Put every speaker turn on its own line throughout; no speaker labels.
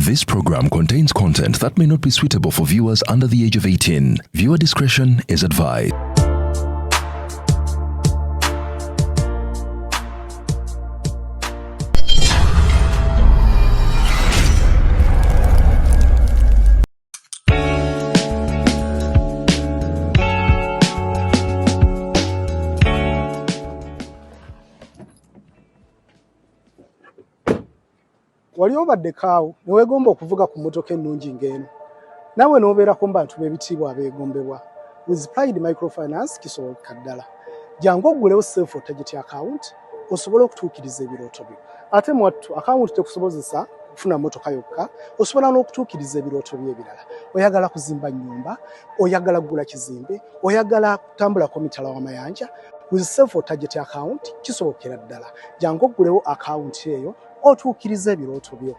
This program contains content that may not be suitable for viewers under the age of 18. Viewer discretion is advised.
Wali obaddeko awo ne weegomba okuvuga ku mmotoka ennungi ng'eno? Naawe n'obeerako mu bantu b'ebitiibwa abeegombebwa? With Pride Microfinance kisoboka ddala. Jangu oggulewo Save for Target account osobole okutuukiriza ebirooto byo. Ate mwattu akawunti tekusobozesa kufuna mmotoka yokka, osobola n'okutuukiriza ebirooto byo ebirala. Oyagala kuzimba nnyumba, oyagala kugula kizimbe, oyagala kutambulako mitala w'amayanja, with Save for Target account kisobokera ddala. Jangu oggulewo akawunti eyo otuukirize ebirooto byo.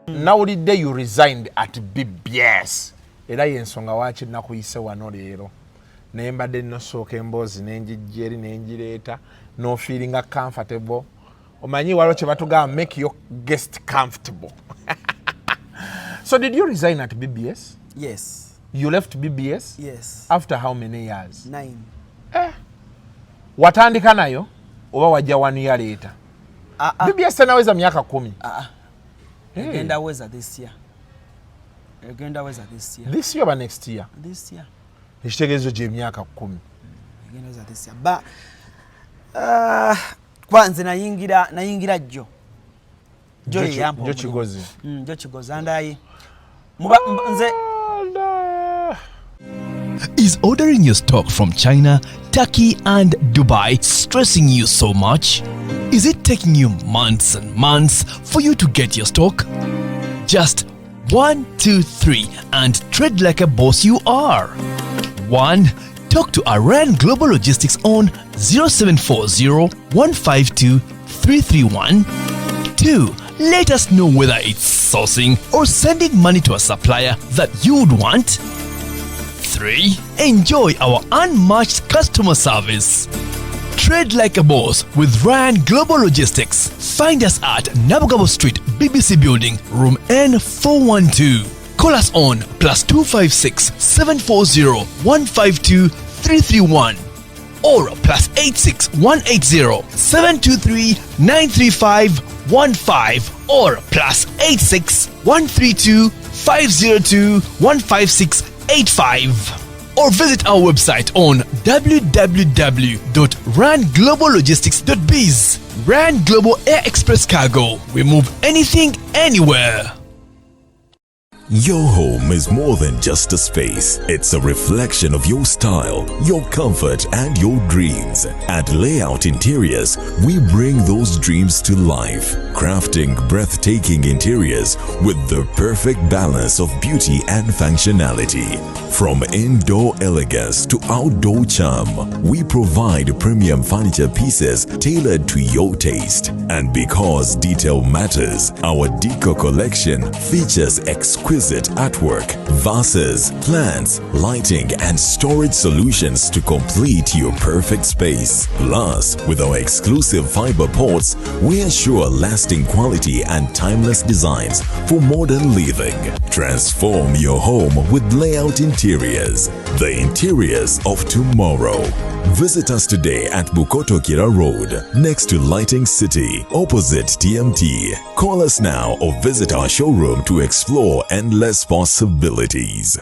Nawulidde you resigned at BBS era yensonga waki nakuyise wano leero, naye mbadde nosooka emboozi nenjijja eri nenjireeta nofeelinga comfortable. Omanyi waliwo kye batugamba, make your guest comfortable. So did you resign at BBS?
Yes.
You left BBS?
Yes.
After how many years?
9.
Watandika nayo oba wajja one year later?
Ah, ah.
BBS tenaweza myaka 10.
Ah, ah. Egenda weza this year. Egenda weza this year.
This year oba next year?
This year.
Ekitegeezo gyemyaka 10.
Egenda weza this year. Ba kuba nze nayingira jjo. Jjo ye yampa
Jjo
omulimu.
Kigozi.
Jjo Kigozi andayi. Muba nze
Is ordering your stock from China, Turkey and Dubai stressing you so much? Is it taking you months and months for you to get your stock? Just 1, 2, 3 and trade like a boss you are. 1. Talk to Aran Global Logistics on 0740 152 331. 2. Let us know whether it's sourcing or sending money to a supplier that you would want. 3. Enjoy our unmatched customer service. Trade like a boss with Ryan Global Logistics. Find us at Nabugabo Street, BBC Building, Room N412. Call us on +256 740 152 331 or +86 180 723 935 15 or +86 132 502 156 85. Or visit our website on www.rangloballogistics.biz. Rand Global Air Express Cargo. We move anything, anywhere.
Your home is more than just a space. It's a reflection of your style, your comfort, and your dreams. At Layout Interiors, we bring those dreams to life, crafting breathtaking interiors with the perfect balance of beauty and functionality. From indoor elegance to outdoor charm, we provide premium furniture pieces tailored to your taste. And because detail matters, our Deco collection features exquisite artwork, vases, plants, lighting, and storage solutions to complete your perfect space. Plus, with our exclusive fiber ports, we assure lasting quality and timeless designs for modern living. Transform your home with Layout Interiors, the interiors of tomorrow. Visit us today at Bukoto Kira Road, next to Lighting City, opposite TMT. Call us now or visit our showroom to explore endless possibilities.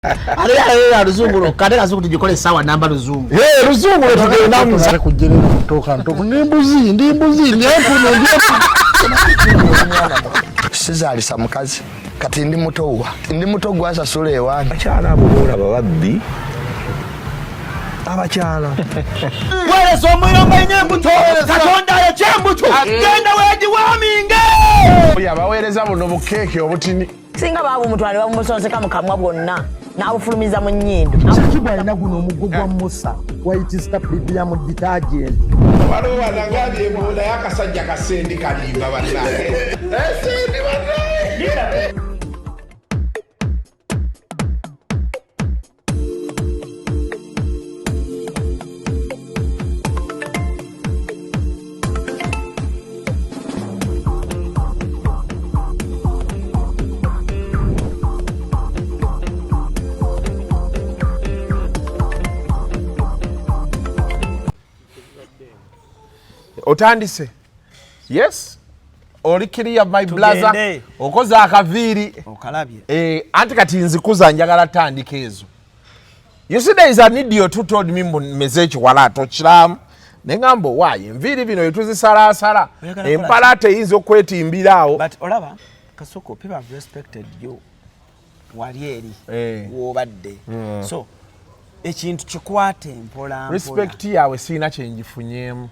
Ate yalera luzungu lwokka, ate kazungu tugikole essaawa namba luzungu.
Hey, luzungu lwe tugendamu.
Nze kujjerera kutoka ntoku. Ndi mbuzi, ndi mbuzi, ndi empuno, ndi empuno.
Sizaalisa mukazi, kati ndi muto wa. Ndi muto gwasasula ewange.
Abakyala abo boolaba babbi. Abakyala.
Weereza omuliro nga embuto. Katonda ayokya embuto. Genda weegiwaaminge.
Oyo abaweereza buno bukeeke obutini.
Singa baabumutwala ne babumusonseka mu kamwa bwonna n'abufulumiza mu nnyindo.
Kibwa alina guno omuggo gwa Musa, White Star Premium Detergent.
Waliwo wanagambye mbu naye akasajja kasendi kalimba bannange. Sendi bannange. Otandise. Yes, oli kiriya my blaza.
Tugende.
Okoze akaviiri.
Okalabye.
Eh, anti kati nzikuza, njagala tandika ezo. You see, there is an idiot who told me mbu meze ekiwalaato kiramu, neŋamba owaayo enviiri bino etuzisalaasala.
Oyagala
Empala teyinza okwetimbira awo.
But olaba Kasuku, people have respected you wali eri
Eh.
wobadde, so ekintu kikwate mpola mpola.
Respect yaabwe siina kyengifunyeemu.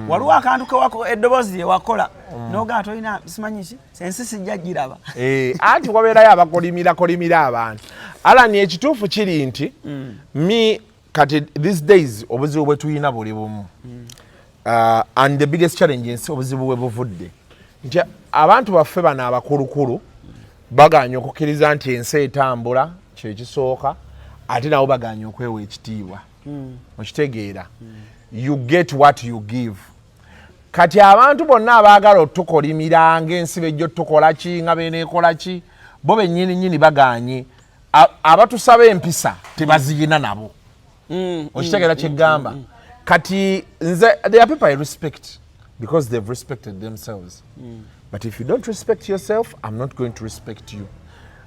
Waliwo akantu kewako eddoboozi lye wakola nogaa tolina simanyi ki, ensi sijja giraba.
Eh, anti wabeerayo abakolimira kolimira abantu. Alan, ekituufu kiri nti mi kati these days obuzibu bwe tulina buli bumu. And the biggest challenge ensi obuzibu bwe buvudde nti abantu baffe bano abakulukulu baganye okukkiriza nti ensi etambula, kyekisooka, ate nabo baganye okwewa ekitiibwa. Okitegeera? You get what you give. Kati abantu bonna abaagala otukolimira ngaensi bejjo tukola ki nga beneekola ki, bo bennyini nyini baganye. Abatusaba empisa tebaziyina nabo. Okitegeera kyeggamba? Kati nze there are people I respect because they've respected themselves, but if you don't respect yourself, I'm not going to respect you.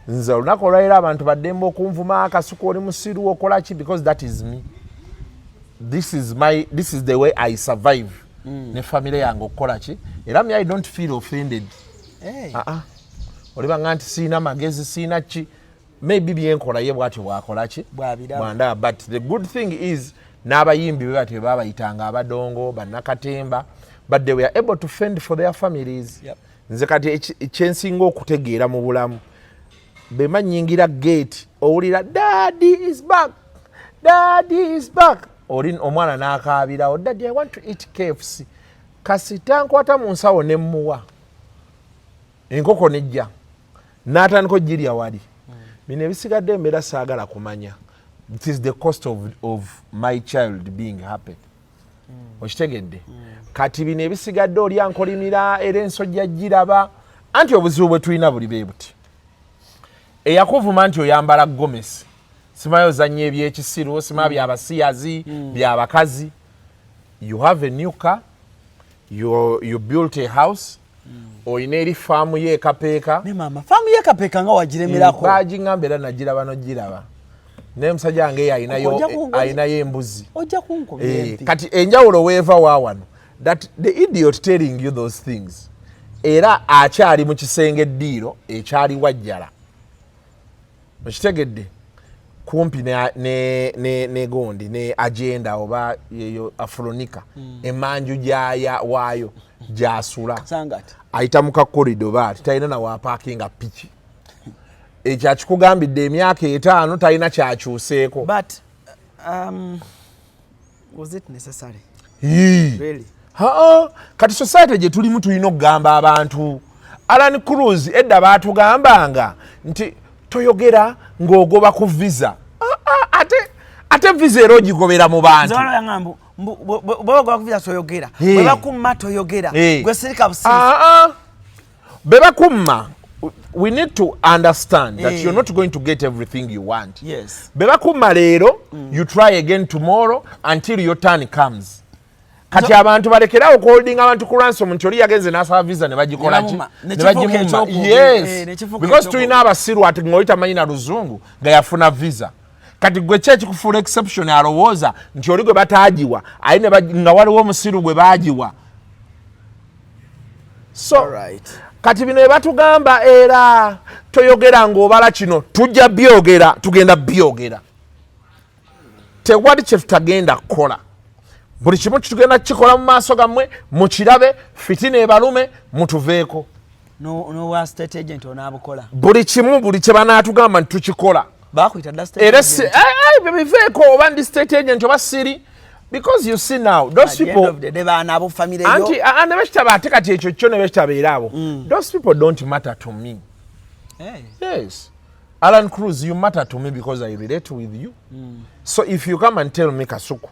Nze olunaku olwaliro abantu baddembe okunvuma, "Akasuku oli musiru, okola ki?" because that is me. This is the way I survive ne family yange okukola ki. Era me, I don't feel offended.
Hey.
Ah, ah. Olibanga nti siina magezi, siina ki, maybe byenkola ye bwatyo bwakola ki.
Bw'abiraba.
Bwandaba. But the good thing is n'abayimbi be batyo babayitanga abadongo bannakatemba, but they were able to fend for their families. Nze kati kyensinga okutegeera mu bulamu, bema nyingira gate owulira, "Daddy is back, daddy is back." Oli omwana n'akaabirawo, "Daddy, I want to eat KFC." Kasita nkwata mu nsawo nemmuwa enkoko nejja n'atandika ogirya wali. Bino ebisigadde embeera saagala kumanya. It is the cost of my child being happy. Okitegedde? Kati bino ebisigadde oli ankolimira era ensojja giraba. Anti obuzibu bwe tulina buli bwe buti: eyakuvuma nti oyambala gomesi, simanyi ozannya ebyekisiru, simanyi byabasiyazi, byabakazi, you have a new car, you built a house, oyina eri faamu ye ekapeeka.
Ne maama, faamu yekapeeka nga wagiremerako.
Bagiŋŋamba era nagiraba nogiraba, naye musajja wange ye ayinayo embuzi.
Ojja kunkubira empi.
Kati enjawulo weeva wa wano, that the idiot telling you those things era akyali mu kisenge eddiiro ekyali wajjala, okitegedde, kumpi ne gondi ne agenda oba yeyo afronika, emanju gyaya waayo gyasula.
Sangati.
Ayita mu kakorido baati talina nawapaakinga piki. Ekyo akikugambidde emyaka 50 talina kyakyuseeko.
But was it necessary?
Yee.
Really?
Haa, kati society gye tulimu tulina okugamba abantu. Alan Cruz, edda baatugambanga nti toyogera ng'ogoba ku visa. Ah, ah, ate visa era ogigobera mu bantu.
Nze waliwo yaŋŋamba bwe bakuvira toyogera, bwe bakumma toyogera, gwe sirika busirisi.
Ah, ah. Be bakumma, we need to understand that you're not going to get everything you want. Be bakumma leero, you try again tomorrow until your turn comes. Kati abantu balekerawo okuholdinga abantu ku ransom nti oli yagenze n'asaba visa ne bagikola ki.
Ne bamumma.
Ne
Ne kifuuka
bagimumma.
ekyokwogera.
Yes.
Ne kifuuka
Because
ekyokwogera.
tulina abasiru ati ng'oli tamanyi na luzungu nga yafuna visa. Kati gwe ki ekikufuula exception? Alowooza nti oli gwe bataagiwa aye nga waliwo omusiru gwe baagiwa. So kati bino ebatugamba era toyogera ng'obala kino, tujja byogera, tugenda byogera, tewali kye tutagenda kukola. Buli kimu kitugenda kukikola mu maaso gammwe, mukirabe, fitina ebalume, mutuveeko.
N'obwa state agent onaabukola?
Buli kimu, buli kye banaatugamba nti tukikola.
Bakuyita dda state
Era
agent.
Eh, eh, biveeko oba ndi state agent oba siri, because you see now those
At the end
people
of the day, baana abo family yo.
Anti ah, ah, ne bekitaba ate kati ekyo kyo ne bekitabeera abo, those people don't matter to me.
Hey.
Yes, Alan Cruz, you matter to me because I relate with you. So if you come and tell me, "Kasuku,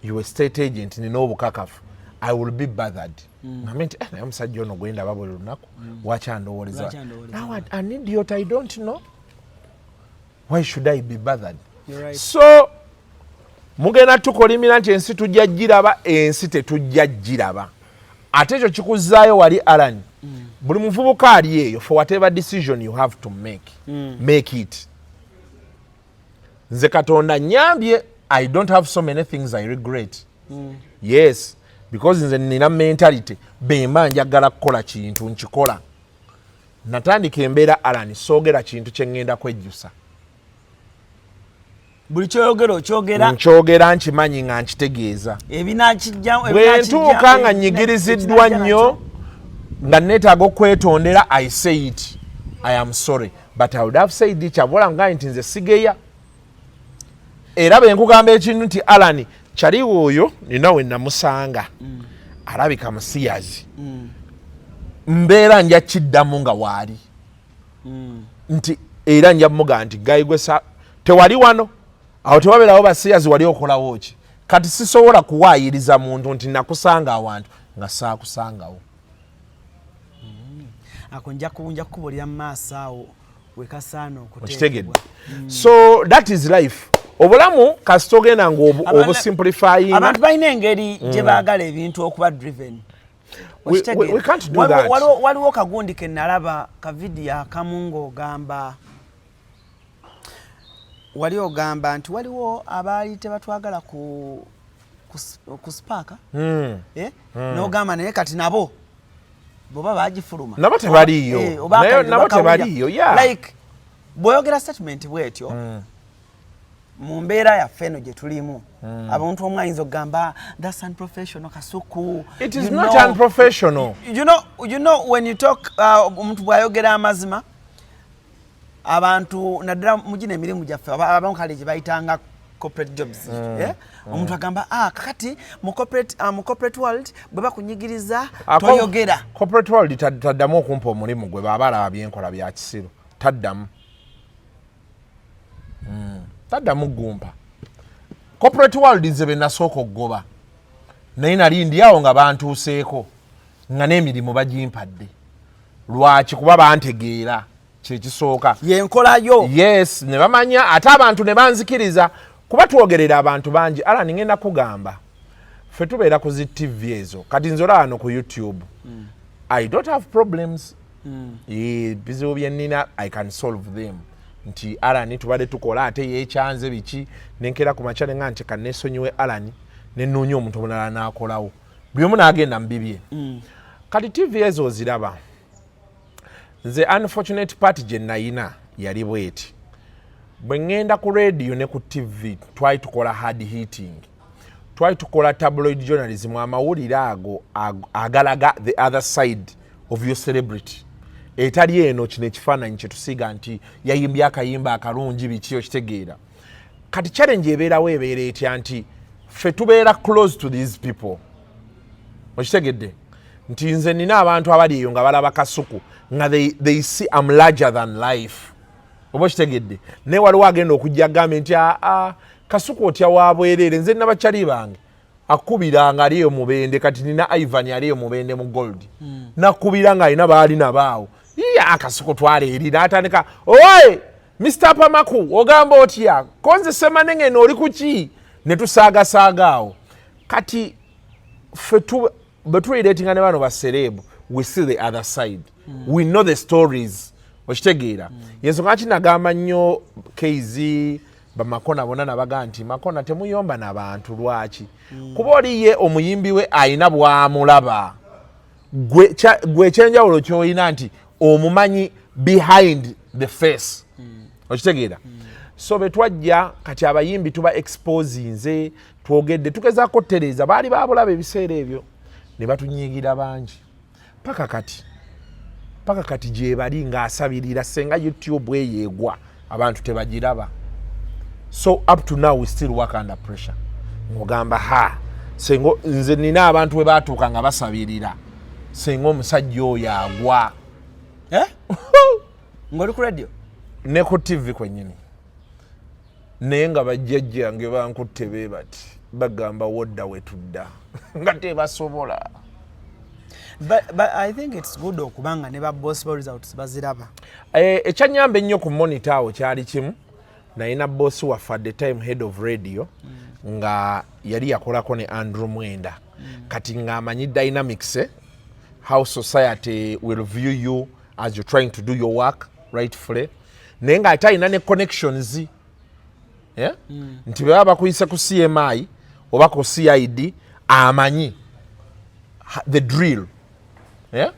you a state agent," nina obukakafu, I will be bothered. Ngambe nti, "Eh, naye omusajja ono gwendaba buli lunaku wakyandowoleza?"
Lwaki andowoleza?
Now an idiot I don't know, why should I be bothered?
You're right.
So Mugenda tukolimira nti ensi tujja giraba, ensi tetujja giraba. Ate ekyo kikuzaayo wali, Alan. Buli muvubuka ali eyo, for whatever decision you have to make, make it. Nze Katonda nyambye, I don't have so many things I regret. Yes, because nze nina mentality, bemba njagala kukola kintu, nkikola. Natandika embeera, Alan, soogera kintu kyeŋŋenda kwejjusa.
Buli kyoyogera okyogera.
Nkyogera nkimanyi nga nkitegeeza.
Ebinakijja.
Bwe ntuuka nga nyigiriziddwa nnyo, nga neetaaga okwetondera, I say it, I am sorry, but I would have said it. Kyabula nga nti nze sigeya, era bwe nkugamba ekintu nti Alan kyaliwo oyo nina we namusanga, alabika musiyazi, mbeera nja kiddamu nga waali, nti era nja muga nti gayi gwe tewali wano, awo tewabeerawo basiyazi, wali okolawo ki? Kati sisobola kuwaayiriza muntu nti nakusanga awantu nga saakusangawo.
Ako nja kukubulira mu maaso awo wekasaana.
Okitegedde? So that is life, obulamu kasita ogenda nga obusimplifying.
Abantu balina engeri gye baagala ebintu okuba driven.
We can't do that.
Waliwo kagundi ke nalaba, ka video akamu, ng'ogamba, wali ogamba nti waliwo abaali tebatwagala ku Spark. Eh? N'ogamba naye kati nabo bwoba bagifuluma.
Nabo tebaliiyo.
Oba akaliro
Nabo
bakawulira.
tebaliiyo, yeah.
Like bw'oyogera statement bwetyo, mu mbeera yaffe eno gye tulimu, abantu omu ayinza okugamba, "That's unprofessional, Kasuku."
It is
You
not unprofessional.
You know when you talk, omuntu bw'ayogera amazima, abantu naddala mu gino emirimu gyaffe, abamu kale gye bayitanga corporate jobs, eh? Omuntu agamba, "Ah, kakati mu corporate world bwe bakunyigiriza, toyogera."
Corporate world taddamu okumpa omulimu gwe baaba alaba byenkola bya kisiru, taddamu. Taddamu gumpa. Corporate world nze be nasooka okugoba, naye nali ndi awo nga bantuuseeko nga n'emirimu bagimpadde. Lwaki? Kuba bantegeera, kyekisooka.
Yenkolayo.
Yes, ne bamanya, ate abantu ne banzikiriza, kuba twogerera abantu bangi. Ala ningenda kugamba, ffe tubeera ku zi TV ezo, kati nze olaba no ku YouTube, I don't have problems. Bizibu byenina I can solve them, nti Alani tubadde tukola ate yekyanze biki, nenkera ku makya nenga nti kanesonyiwe Alani, nenoonya omuntu omulala n'akolawo, buli omu n'agenda mu bibye. Kati TV ezo oziraba, nze unfortunate part gye nayina yali bweti: bwe ŋŋenda ku radio ne ku TV, twali tukola hard hitting, twali tukola tabloid journalism, amawulire ago agalaga the other side of your celebrity, etali eno kino ekifaananyi kyetusiiga nti yayimbye akayimba akalungi biki, okitegeera? Kati challenge ebeerawo ebeera etya? Nti ffe tubeera close to these people, okitegedde? Nti nze nina abantu abali eyo nga balaba Kasuku nga they see am larger than life, oba okitegedde? Naye waliwo agenda okujja agambe nti, "Aa, Kasuku otya wa bwereere." Nze nina bakyali bange akubira nga aliyo mubende, kati nina Ivan aliyo mubende mu Gold, nakubira nga alina baali nabaawo, iya Kasuku twala eri, natandika, "Oye Mr Pamaku, ogamba otya? Konze semanengeno, oli kuki?" Ne tusaagasaaga awo. Kati ffe bwe turelatinga ne bano ba celeb, we see the other side, we know the stories, okitegeera? Yensonga ki nagamba nnyo kz bamakona bonna, nabaga nti makona temuyomba nabantu. Lwaki? Kuba oli ye omuyimbi we ayina bwamulaba, gwe ekyenjawulo kyolina nti omumanyi behind the face, okitegeera? So bwe twajja kati abayimbi tuba exposinze, twogedde, tugezaako tereeza, baali babulaba ebiseera ebyo ne batunyiigira bangi, paka kati gyebali ng'asabirira senga YouTube eyo egwa abantu tebagiraba. So up to now we still work under pressure, ng'ogamba ha senga nze nina abantu bwe batuuka nga basabirira senga omusajja oyo agwa.
Eh? Ng'oli ku radio?
Ne ku TV kwennyini, naye nga bajjajjange bankutte be bati bagamba wodda wetudda nga tebasobola.
But I think it's good okubanga ne ba boss ba results baziraba.
Ekyanyamba ennyo ku monitor awo kyali kimu, nalina boss waffe at the time, head of radio. Nga yali yakolako ne Andrew Mwenda. Kati ng'amanyi dynamics, how society will view you as you're trying to do your work rightfully, naye ng'ate alina ne connections, yeah? Nti bwe baba bakuyise ku CMI oba ku CID, amanyi the drill, yeah?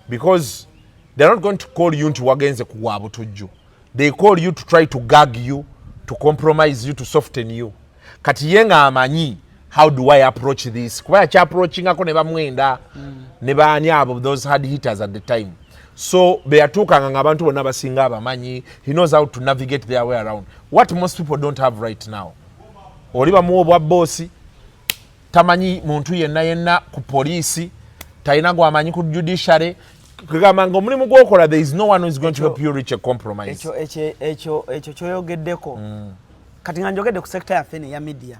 Because they're not going to call you nti wagenze kuwa butujju. They call you to try to gag you, to compromise you, to soften you. Kati ye ng'amanyi, how do I approach this, kuba yakyapproachingako ne bamwenda ne baani abo, those hard hitters at the time. So beyatuukanga nga abantu bonna basinga abamanyi. He knows how to navigate their way around, what most people don't have right now. Oli bamuwa obwa boss, tamanyi muntu yenna yenna ku poliisi, talina gwamanyi ku judiciary. Kugamba nga omulimu gwokola, there is no one who is going to help you reach a compromise.
Ekyo kyoyogeddeko kati nga njogedde ku sector yaffe neya media,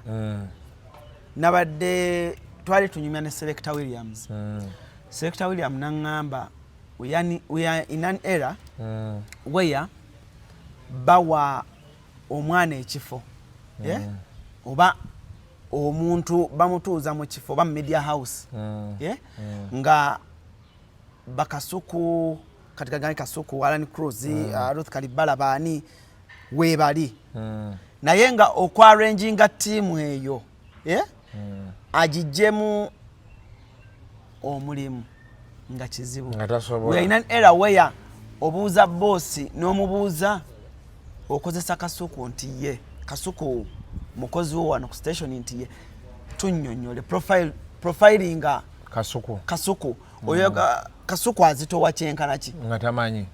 nabadde twali tunyumya ne Selector Williams. Selector William naŋŋamba, we are in an era where bawa omwana ekifo, yeah? Oba omuntu bamutuuza mu kifo oba mu media house, yeah? Nga bakasuku kati kagani Kasuku, Alan Cruz, Ruth Kalibala, baani weebali, naye nga okwarranginga ttiimu eyo, yeah? Agiggyemu omulimu nga kizibu.
Nga tasobola.
We are in an era where obuuza boss n'omubuuza, okozesa Kasuku? Nti ye Kasuku mukozi wo wano ku station? Nti ye. Tunnyonnyole profilinga
Kasuku.
Kasuku oyo, Kasuku azitowa kyenkana ki?
Nga tamanyi.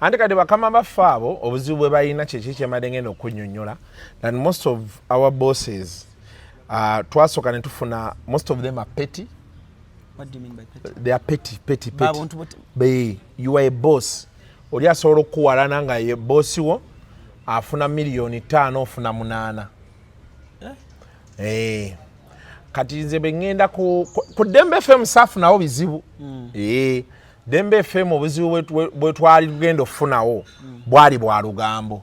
Ante kati bakama baffe abo obuzibu bwe balina, kyeki kyembadde ngenda okunnyonnyola, that most of our bosses, twasooka ne tufuna, most of them are petty.
What do you mean by petty?
They are petty, petty, petty.
Babuntu
Be, you are a boss, oli asobola okukuwalana nga ye boss wo afuna miliyoni 5, ofuna 8. Eh. Kati nze bwe ŋŋenda ku Dembe FM, saafunawo bizibu. Eh, Dembe FM obuzibu bwe twali tugenda okufunawo bwali bwa lugambo.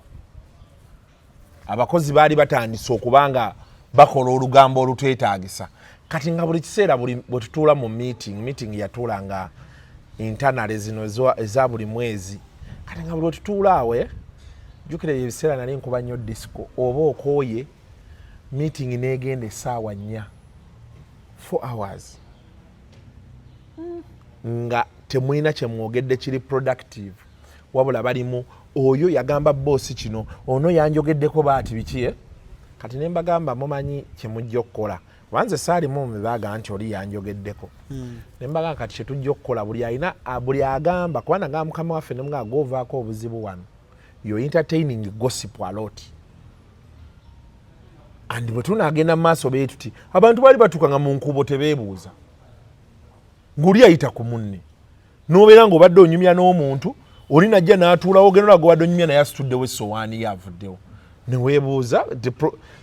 Abakozi baali batandise okuba nga bakola olugambo olutwetaagisa. Kati nga buli kiseera, buli bwe tutuula mu meeting, meeting yatuula nga internal zino eza buli mwezi, kati nga buli bwe tutuula awo, jjukira ebyo ebiseera nali nkuba nnyo disco, oba okooye, meeting n'egenda essaawa 4, 4 hours, nga temulina kyemwogedde kiri productive, wabula balimu oyo yagamba boss kino, ono yanjogeddeko baati biki, eh? Kati ne mbagamba, mumanyi kyemujja okukola, kubanze saalimu mubaaga nti oli yanjogeddeko. Ne mbagamba, kati kyetujja okukola, buli alina buli agamba, kuba nagamba mukama waffe nemugaa goovaako obuzibu wano, yo entertaining gossip a lot, and bwe tunaagenda mu maaso bee tuti abantu baali batuukanga mu nkubo tebeebuuza ng'oli ayita ku munne, n'obeera ng'obadde onyumya n'omuntu oli najja n'atuulawo, ogenda olaga obadde onyumya naye asituddewo essowaani ye avuddewo, neweebuuza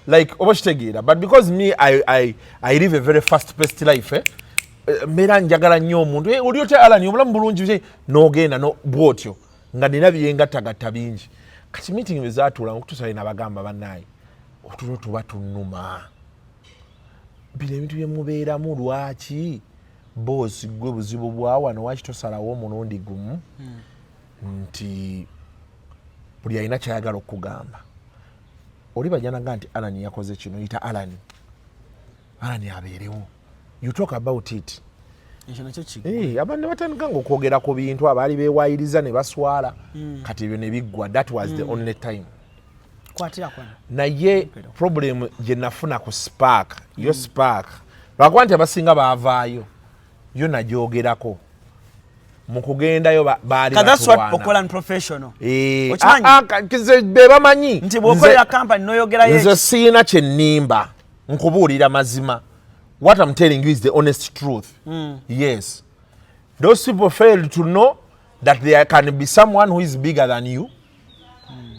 like oba kitegeera. But because me, I live a very fast paced life, eh? Mbeera njagala nnyo omuntu, oli otya Alan, obulamu bulungi bye?" N'ogenda no bw'otyo nga nina byengattagatta bingi. Kati meeting bwe zaatuula okutuusa nabagamba, bannaaye, otulo tuba tunnuma, bino ebintu byemubeeramu, lwaki boss gwe buzibu bwa wano, waki tosalawo omulundi gumu nti buli alina kyayagala okugamba oli bajanaga nti Alan yakoze kino, yita Alan, Alan abeerewo, you talk about it.
Ekyo nakyo
Abantu ne batandika nga okwogera ku bintu abaali beewayiriza ne baswala. Kati ebyo ne biggwa. That was the only time.
Kwatira kwano.
Naye problem gye nafuna ku Spark yo, Spark lwakuba nti abasinga baavaayo, yo nagyogerako mu kugendayo baali
That's what
batulwana.
okola professional.
Eh,
Okimanyi?
nze be bamanyi.
Nti bw'okolera company n'oyogerayo
Nze siina kye nnimba, nkubuulira mazima. What I'm telling you is the honest truth. Yes, those people failed to know that there can be someone who is bigger than you,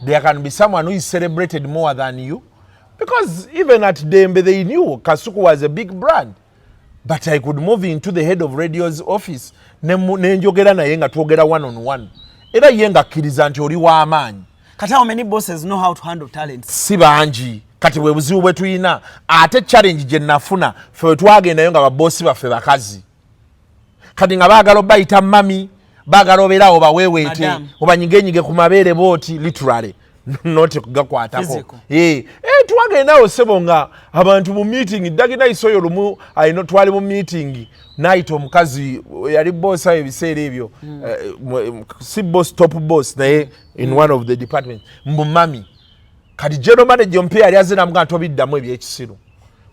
there can be someone who is celebrated more than you, because even at Dembe they knew Kasuku was a big brand, but I could move into the head of radio's office nenjogera naye nga twogera one on one, era ye ng'akkiriza nti oli w'amaanyi.
Kati how many bosses know how to handle talents?
Si bangi. Kati bwe buzibu bwe tulina. Ate challenge gye nafuna, ffe bwe twagendayo nga baboosi baffe bakazi, kati nga baagala obayita mummy, baagala obeerawo baweeweete,
Madam.
obanyigenyige ku mabeere booti, literally, not kugakwatako.
Physical.
Eh, twagendawo sebo nga abantu mu meeting. Daginayiso oyo lumu alina, twali mu meeting, nayita omukazi yali boss ayo ebiseera ebyo, si boss, top boss, naye in one of the departments, mbu mummy. Kati general manager omupya yali azze, namugaa, "Tobiddamu ebyekisiru,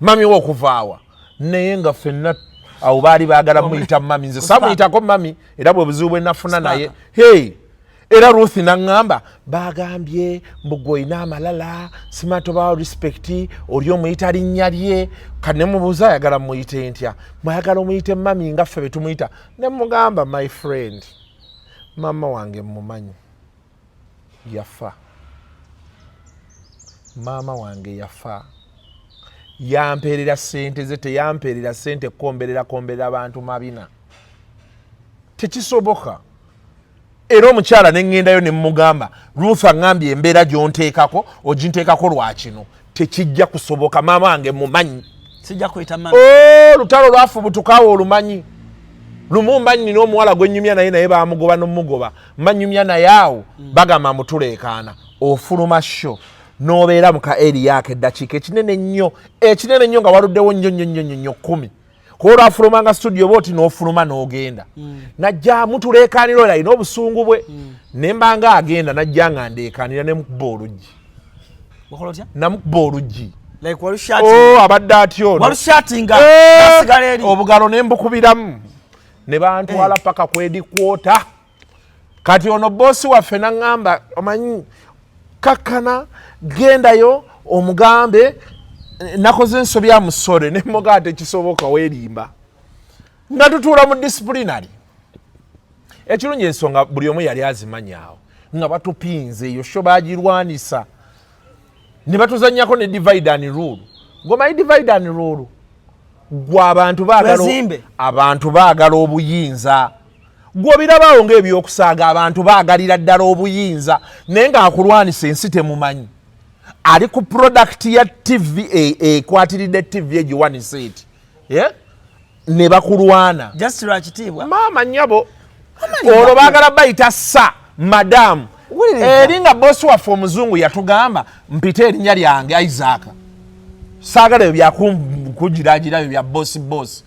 mummy we okuvaawa?" Naye nga ffenna awo baali baagala muyita mummy. Nze samuyitako mummy, era bwe buzibu bwe nafuna naye. Hey, era Ruth naŋŋamba, bagambye mbu gwe olina amalala, sima tobawa respect, oli omuyita linnya lye. Kati ne mubuuza, ayagala muyite ntya? Mwayagala omuyite mummy nga ffe betumuyita? Ne mugamba, my friend, maama wange mumanyi yafa, maama wange yafa, yampeerera sente ze, teyampeerera sente komberera komberera abantu mabina, tekisoboka. Era omukyala neŋŋendayo ne mugamba, Ruth aŋŋambye embeera gy'onteekako oginteekako lwakino, tekijja kusoboka, maama wange mumanyi.
Sijja kuyita mummy.
Oh, lutalo lwafubutukawo olumanyi lumu. Mba nnina omuwala gwe nnyumya naye, naye bamugoba nomugoba, mba nnyumya naye awo, bagamba mutuleekaana, ofuluma show n'obeera mu ka area ako eddakiika ekinene ennyo, ekinene ennyo, nga waluddewo nnyo nnyo nnyo nnyo nnyo 10, kuba olwafulumanga studio oba oti n'ofuluma n'ogenda, najja mutuleekaanira, oyo alina obusungu bwe, ne mba nga agenda, najja nga ndeekaanira, ne mukuba oluggi.
Wakola otya?
Namukuba oluggi.
Like walushati?
Oh, abadde atyo ono.
Walushatinga?
Eh,
nasigala eri.
Obugalo ne mbukubiramu ne bantwala paka ku headquarter. Kati ono boosi waffe naŋŋamba, omanyi kakkana, gendayo omugambe nakoze ensobi, amusore. Nemugaa, tekisoboka, weerimba. Nga tutuula mu disciplinary, ekirungi ensonga buli omu yali azimanyi awo, nga batupinze eyo show bagirwanisa ne batuzanyako ne divide and rule. Gomanyi divide and rule? Gwe abantu baagala
Twezimbe.
Abantu baagala obuyinza. Gwe obirabawo ng'ebyokusaaga, abantu baagalira ddala obuyinza, naye ng'akulwanisa ensi temumanyi, ali ku product ya TV, ekwatiridde TV egiwanisa eti. Yeah? Ne bakulwana.
Just lwa kitiibwa.
Maama nnyabo, olwo baagala bayita sa madamu.
Wuliriza.
Eri nga bosi waffe omuzungu yatugamba, mpite erinnya lyange Isaac, saagala ebyo byakugiragira ebyo bya bosi bosi.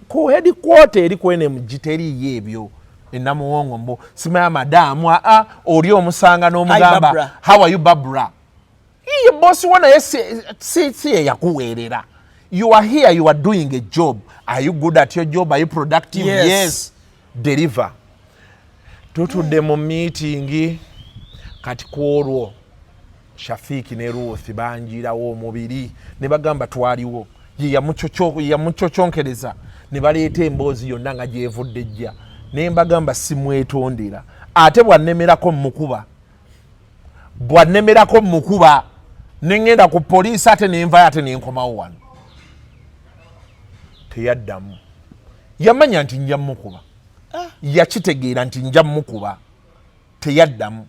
Ku headquarter eri ku NMG teriiyo ebyo enamuwongo mbu simaya madamu. Aa, oli omusanga n'omugamba,
Barbara.
"How are you, Barbara?" Iye bosi wo, naye si ye yakuweerera. You are here, you are doing a job. Are you good at your job? Are you productive?
Yes.
Yes. Deliver. Tutudde mu meeting, kati ku olwo Shafiiki ne Ruth banjirawo omubiri ne bagamba twaliwo, ye yamucoconkereza, ne baleeta emboozi yonna nga gyevudde ejja, ne mbagamba simwetondera, ate bwannemerako mukuba, bwannemerako mukuba, neŋŋenda ku poliisi, ate nenvayo, ate nenkomawo wano. Teyaddamu, yamanya nti nja mukuba, yakitegeera nti nja mukuba, teyaddamu.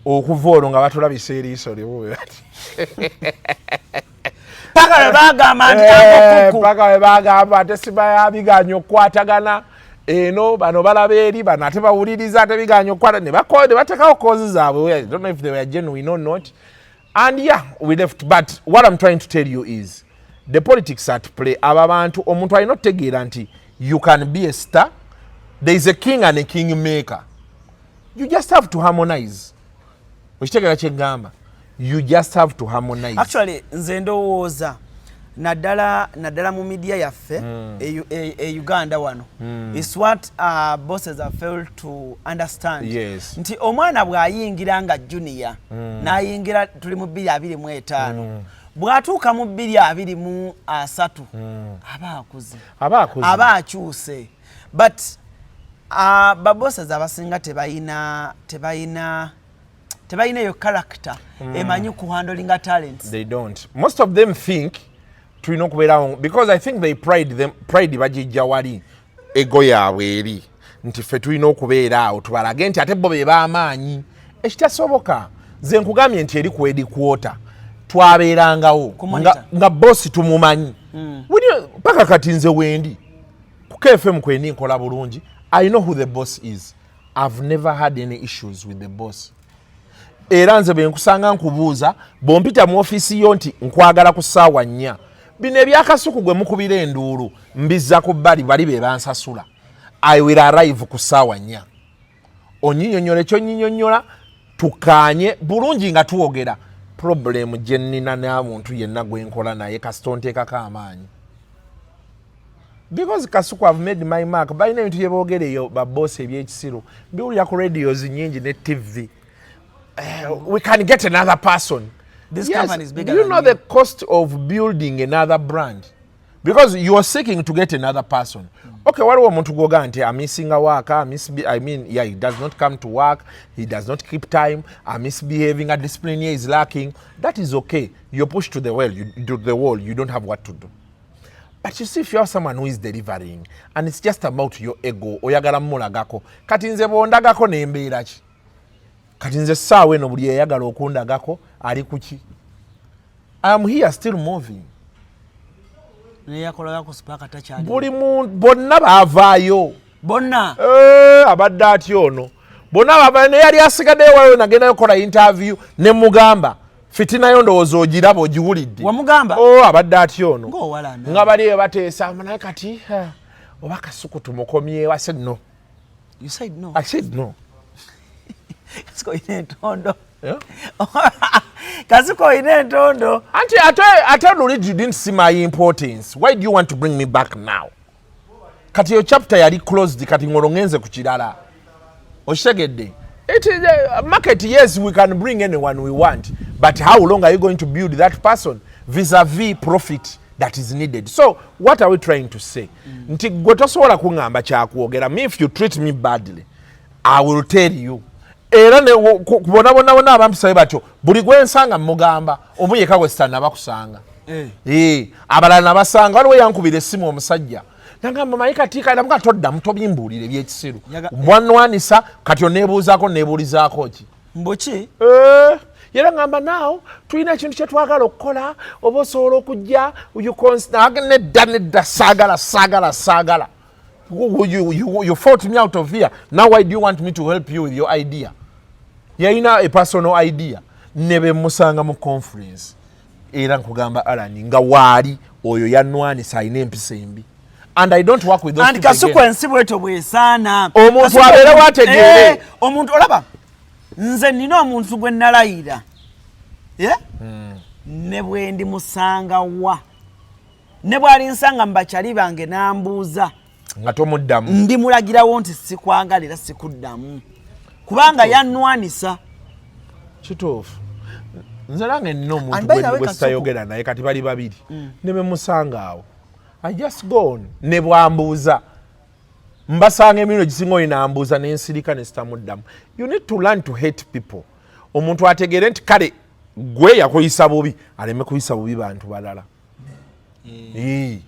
Okuva olwo nga batulabisa eriiso limu bati.
Paka lwe bagamba nti
Eh,
akukuku.
Paka we bagamba ate simaya biganya okukwatagana eno, bano balaba eri, bano ate bawuliriza, ate biganya okukwata, ne batekawo cause zaabwe. I don't know if they were genuine or not, and yeah, we left. But what I'm trying to tell you is the politics at play. Abo abantu, omuntu alina okutegeera nti you can be a star, there is a king and a king maker, you just have to harmonize. Okitegeera kyeŋŋamba? You just have to harmonize.
Actually nze ndowooza naddala mu media yaffe e Uganda wano is what bosses have failed to understand, nti omwana bw'ayingira nga junior, n'ayingira tuli mu 2025, bw'atuuka mu 2030 aba akuze.
Aba akuze.
Aba akyuse. But babosses abasinga tebayina eyo character emanyi kuhandlinga talents.
They don't. Most of them think tulina okubeerawo because I think they pride them, pride bagijja wali, ego yaabwe eri nti ffe tulina okubeera awo tubalage nti ate bo be b'amaanyi, ekitasoboka. Nze nkugambye nti eri ku headquarter. Twabeerangawo
Ku monitor.
nga bosi tumumanyi. Paka kati nze wendi ku KFM kwendi nkola bulungi. I know who the boss is. I've never had any issues with the boss. Era nze bwe nkusanga nkubuuza, bw'ompita mu ofiisi yo nti nkwagala ku ssaawa 4, bino ebyakasuku gwe mukubira enduulu mbizza ku bbali, bali be bansasula. I will arrive ku ssaawa 4, onyinyonnyola ekyonyinyonnyola, tukaanye bulungi nga tuwogera. Problem gye nnina n'amuntu yenna gwe nkola naye, kasita onteekako amaanyi, because Kasuku, have made my mark. Balina ebintu bye boogera eyo baboosi ebyekisiru, mbiwulira ku radios nyingi ne TV. We can get another person.
This
Yes,
company is bigger
do you
than
know
you.
the cost of building another brand? Because you are seeking to get another person. Okay, waliwo omuntu gwoga nti amissinga work, I mean, yeah, he does not come to work, he does not keep time, misbehaving, a discipline here is lacking. That is okay. You're pushed to the well, to the wall, you don't have what to do. But you see, if you have someone who is delivering and it's just about your ego, oyagala mmulagako. Kati nze bw'ondagako nembeera ki? Kati nze essaawa eno buli eyagala okundagako ali ku ki? I am here, still moving.
Neyakolagako Spark takyali.
Buli muntu bonna baavaayo.
Bonna.
Eh, abadde atya ono, bonna baavaayo. Naye yali asigaddeyo, waliwo nagendayo kola interview ne mugamba fitinayo, ndowooza ogiraba, ogiwulidde.
Wamugamba?
Oh, abadde atya ono.
Ng'owalana.
Nga bali bateesa naye kati, ah, oba Kasuku tumukomyewo. I said no.
You said no.
I said no.
Kasuku olina entondo.
Yeah?
Kasuku olina entondo.
Anti ate luli you didn't see my importance. Why do you want to bring me back now? Kati yo chapter yali closed, kati ngolo ngenze ku kirala. Okitegedde? It is a market, yes, we can bring anyone we want, but how long are you going to build that person vis-a-vis profit that is needed? So what are we trying to say? Nti gwe tosobola kuŋŋamba kyakwogera. Me, if you treat me badly, I will tell you. Era ne bonna bonna bonna abampisayo batyo, buli gwe nsanga mugamba, omu yekka gwe sitanaba kusanga.
Eh.
Eh, abalala nabasanga. Waliwo yankubira essimu omusajja nagamba, manyi kati kalamuka toddamu tobimbuulire ebyekisiru. Bwanwanisa kati oneebuuzaako, neebuulizaako ki?
Mbuki?
Eh, era ngamba naawo tulina ekintu kyetwagala okukola, oba osobola okujja you nedda, nedda, saagala, saagala, saagala. You fought me out of here. Now why do you want me to help you with your idea? Yalina a personal idea. Ne bemusanga mu conference, era nkugamba Alan, nga waali oyo yanwanisa, alina empisa embi, and I don't work with those
And
people
Kasuku,
again.
Ensi bwetyo bwesaana.
Omuntu
Kasuku,
abeerewo ategeere.
Eh, omuntu olaba nze nina omuntu gwe nalayira, yeah? Ne bwe ndi musanga wa, ne bwali nsanga mu bakyali bange n'ambuuza,
nga tomuddamu.
Ndimulagirawo nti sikwagala era sikuddamu, kubanga yannwanisa.
Kituufu. Nze nange nina omuntu
And by the way,
gwe
Kasuku-
sitayogera naye kati bali babiri, ne bemusanga awo I just go on. Ne bwambuuza, mbasanga emirundi egisinga oyo nambuuza nensirika nesitamuddamu. You need to learn to hate people. Omuntu ategeere nti kale gwe yakuyisa bubi, aleme kuyisa bubi bantu balala. Ee.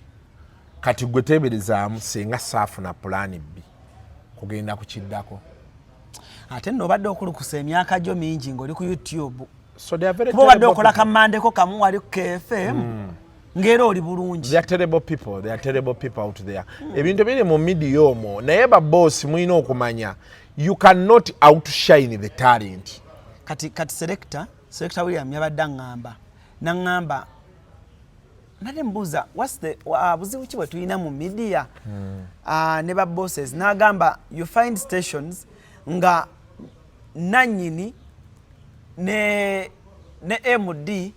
Kati gwe teeberezaamu senga saafuna plan B kugenda kukiddako.
Ate nno obadde okulukusa emyaka gyo mingi ng'oli ku YouTube.
So they are very
Kuba obadde
terrible
okola
people.
Kamandeko kamu wali ku KFM ng'era oli bulungi.
They are terrible people. They are terrible people out there. Ebintu biri mu media omwo, naye babosi mulina okumanya you cannot outshine the talent.
Kati selector William yabadde aŋŋamba, naŋŋamba nate mbuuza, what's the buzibu ki bwe tulina mu media ne ba bosses? N'agamba you find stations nga nannyini ne MD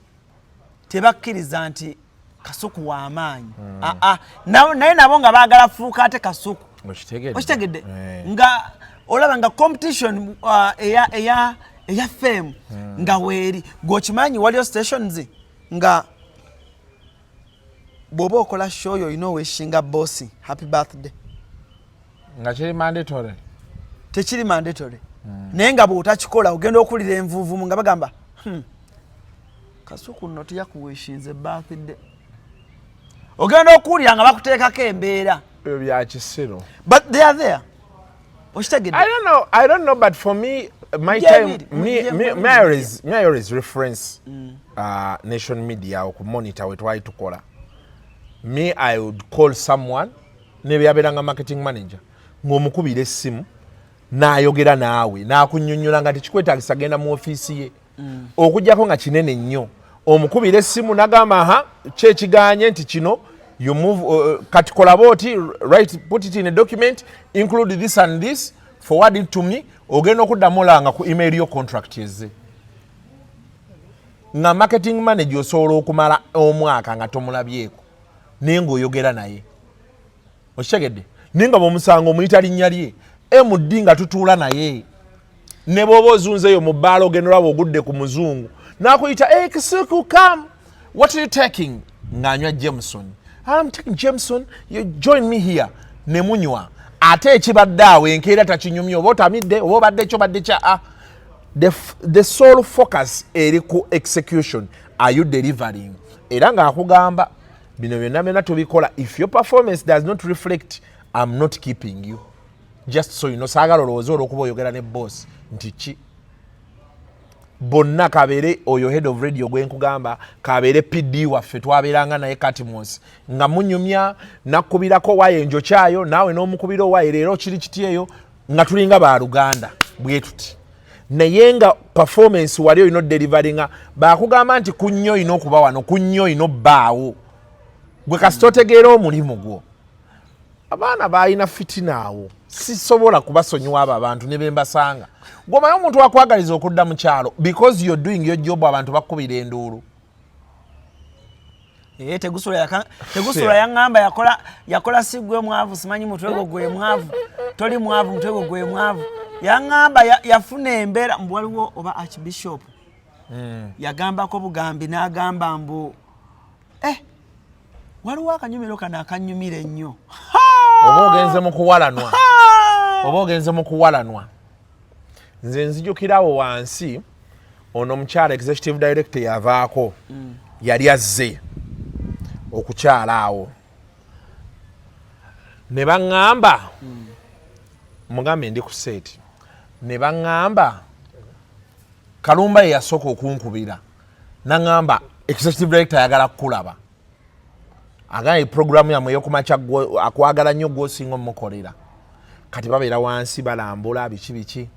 tebakkiriza nti Kasuku w'amaanyi. Ah, naye nabo nga baagala fuuka ate Kasuku.
Okitegedde?
Okitegedde?
Eh.
Nga olaba nga competition eya fame nga weeri, gweokimanyi waliyo stations nga bw'oba okola show yo olina owishinga boss happy birthday.
Nga kiri mandatory.
Tekiri mandatory, naye nga bw'otakikola ogenda okulira envuuvumu nga bagamba, Kasuku nno teyakuwishinze birthday." Ogenda okuwulira nga bakuteekako embeera.
Ebyo bya kisiru.
But they are there, okitegedde?
I don't know, I don't know, but for me My
Mujje
time,
ebiri,
me,
mujje
me,
ebiri.
me, I always, me I always reference Nation Media okumonitor we twali tukola. Me, I would call someone nebyabeeranga marketing manager ng'omukubira essimu n'ayogera naawe n'akunnyonnyola nga tekikwetaagisa genda mu ofiisi ye, okuggyako nga kinene nnyo. Omukubira essimu n'agamba, "Aha, kyekiganye nti kino you move, kati kola bwoti, write, put it in a document, include this and this, forward it to me." Ogenda okuddamu olanga ku email yo contract ezze. Nga marketing manager osobola okumala omwaka nga tomulabyeko, naye ng'oyogera naye, okitegedde? Naye nga bwomusanga omuyita linnya lye. MD nga tutuula naye, ne bw'oba ozunzeeyo mu bbaala, ogenda olaba ogudde ku muzungu n'akuyita, "Hey, Kasuku, come. What are you taking?" Ng'anywa Jameson. "I'm taking Jameson. You join me here." Ne munywa, ate ekibadde awo enkeera takinyumya, oba otamidde oba obadde ekyo badde kya ah. The sole focus eri ku execution. Are you delivering? Era ng'akugamba bino byonna byonna tubikola, if your performance does not reflect, I'm not keeping you, just so you know. Saagala olowooza olwokuba oyogera ne boss nti ki. Bonna, kabeere oyo head of radio gwenkugamba, kabeere PD waffe twabeeranga naye Katmos, nga munyumya, nakkubirako waayo enjokyayo, naawe n'omukubira owaayo leero kiri kiti eyo, nga tulinga baluganda bwe tuti. Naye nga performance wali olina odeliveringa, bakugamba nti kunnyo olina okuba wano, kunnyo olina obbaawo. Gwe kasita otegeera omulimu gwo. Abaana balina fitina awo, sisobola kubasonyiwa abo abantu ne bembasanga. Gwomanyi omuntu akwagaliza okudda mu kyalo because you're doing your job, abantu bakubira enduulu.
Eh, Tegusula yaŋŋamba yakola si gwe mwavu, simanyi mutwe gwo gwe mwavu, toli mwavu, mutwe gwo gwe mwavu. Yaŋŋamba yafuna embeera mbu waliwo oba archbishop yagambako bugambi n'agamba mbu eh, waliwo akanyumiro kano akanyumira ennyo.
Oba ogenze mu kuwalanwa, oba ogenze mu kuwalanwa. Nze nzijukirawo wansi ono omukyala executive director yavaako, yali azze okukyala awo ne baŋŋamba, mugambe ndi ku set, ne baŋŋamba Kalumba ye yasooka okunkubira naŋŋamba executive director ayagala kukulaba, agambye programu yammwe eyokumakya akwagala nnyo, gwosinga omukolera. Kati babeera wansi balambula biki biki,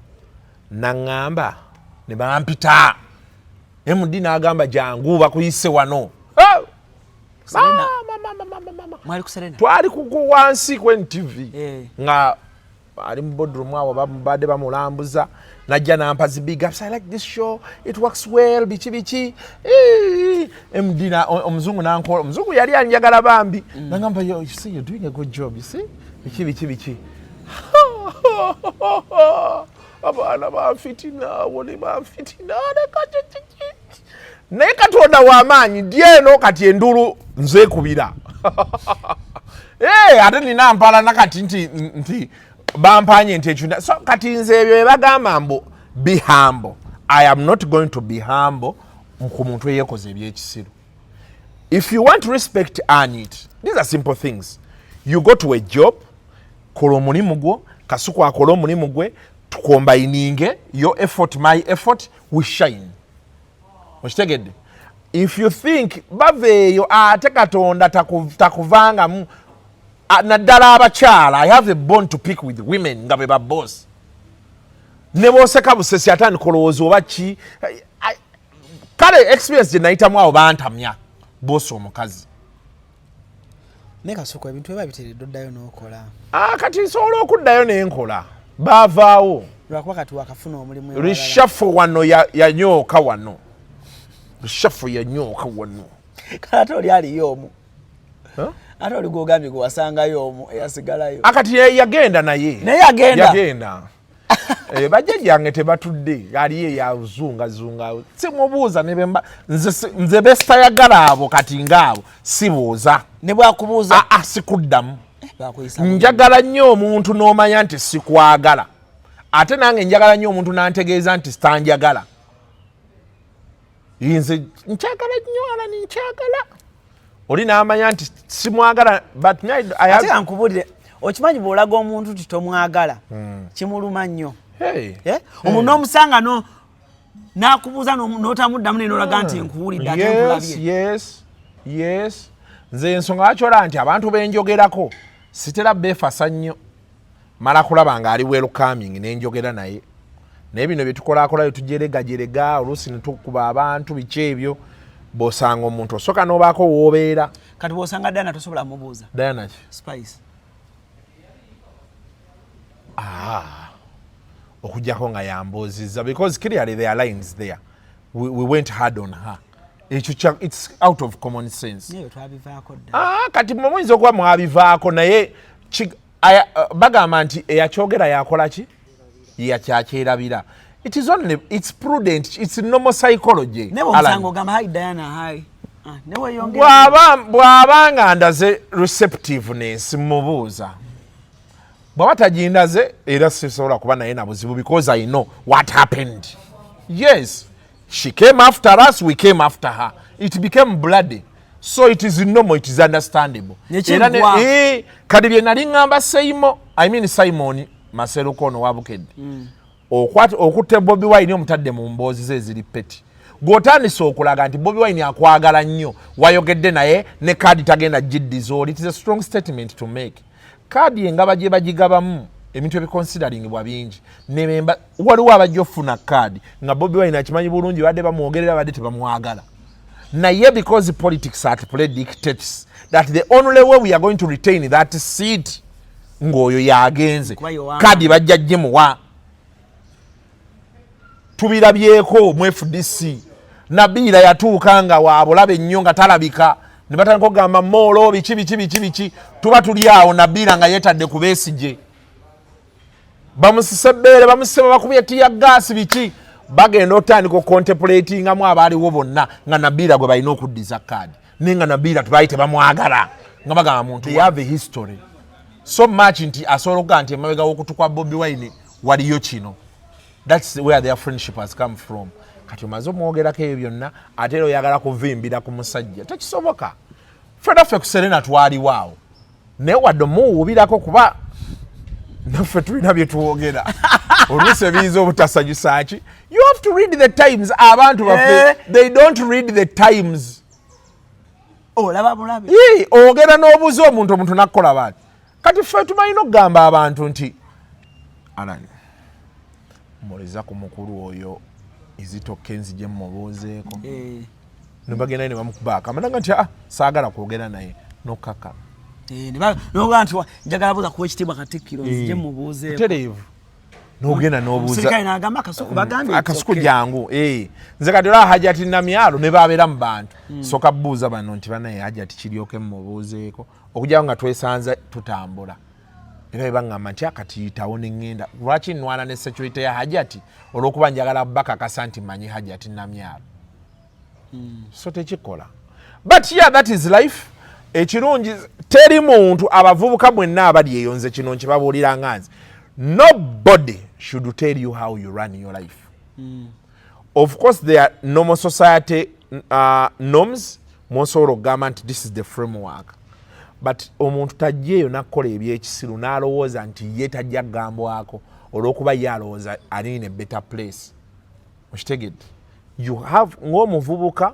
naŋŋamba ne bampita MD n'agamba, "Jangu, bakuyise wano." Ah!
Serena.
Mama.
Mwali ku Serena?
Twali ku wansi ku NTV.
Eh.
Nga ali mu boardroom awo, badde bamulambuza, najja nampa zi big ups, "I like this show, it works well," biki biki. Eh, MD na omuzungu nankola, omuzungu yali anjagala bambi, nangamba, "You see, you're doing a good job, you see," biki biki biki. Abaana banfitina awo ne banfitina leka kiki. Naye Katonda w'amaanyi, ndi eno kati enduulu nzeekubira. Eh, ate nina mpalana kati nti bampanye nti ekyo. So kati nze ebyo ebagamba mbu be humble, I am not going to be humble ku muntu eyeekoza ebyekisiru. If you want respect, earn it. These are simple things. You go to a job, kola omulimu gwo, Kasuku akole omulimu gwe, tucombininge your effort, my effort, we shine. Okitegedde? If you think bava eyo, ate Katonda takuvangamu. Naddala abakyala, I have a bone to pick with women nga be baboss. Ne bwoseka busesi, atandika olowooza oba ki. Kale experience gye nayitamu awo, bantamya boss omukazi.
Naye Kasuku, ebintu biba biteredde, oddayo n'okola?
Ah, kati nsobola okuddayo nenkola, baavaawo.
Lwakuba kati wakafuna omulimu ewalala.
Reshuffle wano yanyooka wano, reshuffle yanyooka wano.
Kale ate oli aliyo omu?
Huh?
Ate oli gwogambye gwe wasangayo omu eyasigalayo?
Akati yagenda naye.
Naye yagenda?
Yagenda. Eh, bajjajjange tebatudde, aliyo eyazungazunga, simubuuza nebemba nze besitayagala abo kati ngaabo sibuuza.
Ne bwakubuuza?
Ah, ah, sikuddamu.
Bakuyisa bulungi.
Njagala nnyo omuntu n'omanya nti sikwagala, ate nange njagala nnyo omuntu n'antegeeza nti sitanjagala. Nze nkyagala nnyo alani, nkyagala oli n'amanya nti simwagala, but me, I
Ate kankubuulire, okimanyi bw'olaga omuntu nti tomwagala, kimuluma nnyo.
Hey.
Eh? Omuntu n'omusanga no n'akubuuza n'otamuddamu naye n'olaga nti nkuwulidde ate nkulabye.
Yes, nze ensonga lwaki olaba nti abantu benjogerako sitera beefasa nnyo, mala kulaba nga ali welcoming nenjogera naye. Naye bino byetukolakolayo tujeregajerega, oluusi netukuba abantu, biki ebyo. Bw'osanga omuntu osooka n'obaako w'obeera.
Kati bw'osanga Diana tosobola mubuuza?
Diana ki?
Spice.
Ah, okujjako nga yambuuzizza, because clearly there are lines there. We went hard on her. Ekyo it's out of common sense.
Naye twabivaako dda.
Ah, kati mwe muyinza okuba mwabivaako, naye bagamba nti eyakyogera yakola ki, yakyakyerabira. It is only, it's prudent, it's normal psychology.
Naye bw'omusanga ogamba, "Hi Diana, hi." Ah, ne weeyongera.
Bw'aba nga ndaze receptiveness, mubuuza. Bw'aba tagindaze, era sisobola kuba naye na buzibu, because I know what happened. Yes, she came after us, we came after her, it became bloody. So it is normal, it is understandable.
Nekiggwa.
Era kati bye nali ŋŋamba Seimo, I mean Simon Maseruko ono wa Bukedde, okutte Bobi Wine omutadde mu mboozi ze eziri petty, gw'otandise okulaga nti Bobi Wine akwagala nnyo, wayogedde naye ne kaadi tagenda giddiza oli. It is a strong statement to make. Kaadi engaba gye bagigabamu ebintu ebiconsideringibwa bingi. Nememba waliwo abajja okufuna kaadi nga Bobi Wine akimanyi bulungi, badde bamwogerera, badde tebamwagala, naye because politics at play dictates that the only way we are going to retain that seat ng'oyo yagenze,
Kuba yowaana.
Kaadi bajja gimuwa. Tubirabyeko mu FDC, Nabiira yatuuka nga wabulabe nnyo nga talabika, ne batandika okugamba moolo biki biki biki biki. Tuba tuli awo, Nabiira nga yeetadde ku Besigye, bamusise ebbeere, bamusise, babakubye tear gas, biki. Bagenda otandika okucontemplatingamu abaaliwo bonna nga Nabiira gwe balina okuddiza kaadi, naye nga Nabiira tubaali tebamwagala, nga bagamba muntu. They have a history so much nti asobola okugamba nti emabega w'okutu kwa Bobi Wine waliyo kino. That's where their friendship has come from. Kati omaze omwogerako ebyo byonna, ate era oyagala kuvimbira ku musajja, tekisoboka. Ffe naffe ku Serena twaliwo awo, naye wadde omuwuubirako, kuba naffe tulina bye twogera oluusi ebiyinza obutasanyusa ki. You have to read the times. Abantu baffe, they don't read the times.
Olaba bulabe.
Ii, ogenda n'obuuza omuntu, omuntu nakkola baati. Kati ffe tumalina okugamba abantu nti Alan, muliza ku mukulu oyo izitokke, nzije mumubuuzeeko. Nebagenda ne bamukuba akamananga nti, "Ah, saagala kwogera naye," nokaka.
Nogaa nti, "Njagala buuza kuwa ekitiibwa Katikkiro, nzije mubuuzeeko."
Tereevu, n'ogenda n'obuuza.
Omusirikale n'agamba, "Akasuku bagambye."
Akasuku jangu. Eh. Nze kati olaba Hajati Namyalo ne babeera mu bantu, soka buuza bano nti, "Banaye, Hajati kiryoke mumubuuzeeko," okujjako nga twesanze tutambula, era bwe baŋŋamba nti akati yitawo neŋŋenda. Lwaki nwana ne security ya Hajati? Olw'okuba njagala bakakasa nti manyi Hajati Namyalo. So tekikola, but yeah, that is life. Ekirungi teri muntu, abavubuka mwenna abali eyo, nze kino nkibabuulira nga nze, nobody should tell you how you run your life. Of course there are normal society norms mwosobola okugamba nti this is the framework, but omuntu tajja eyo nakukola ebyekisiru n'alowooza nti ye tajja kugambwako olw'okuba ye alowooza ali in a better place. Okitegedde? You have, ng'omuvubuka,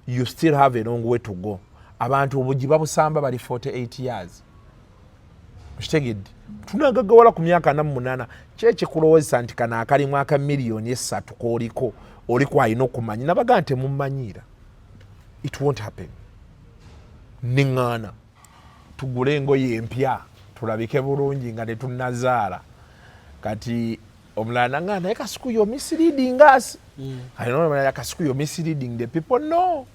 you still have a long way to go. Abantu obugi babusamba bali 48 years. Okitegedde? Tunagagawala ku myaka 48. Kyekikulowoozesa nti kano akalimu aka miliyoni 3 kooliko oliko alina okumanya nabagaa nti temumanyiira. It won't happen. Neŋŋaana tugule engoye empya, tulabike bulungi nga tetunnazaala. Kati omulala naŋŋaana, "Naye Kasuku, you're misleading us." Kati n'omulala, "Kasuku, you're misleading the people." No,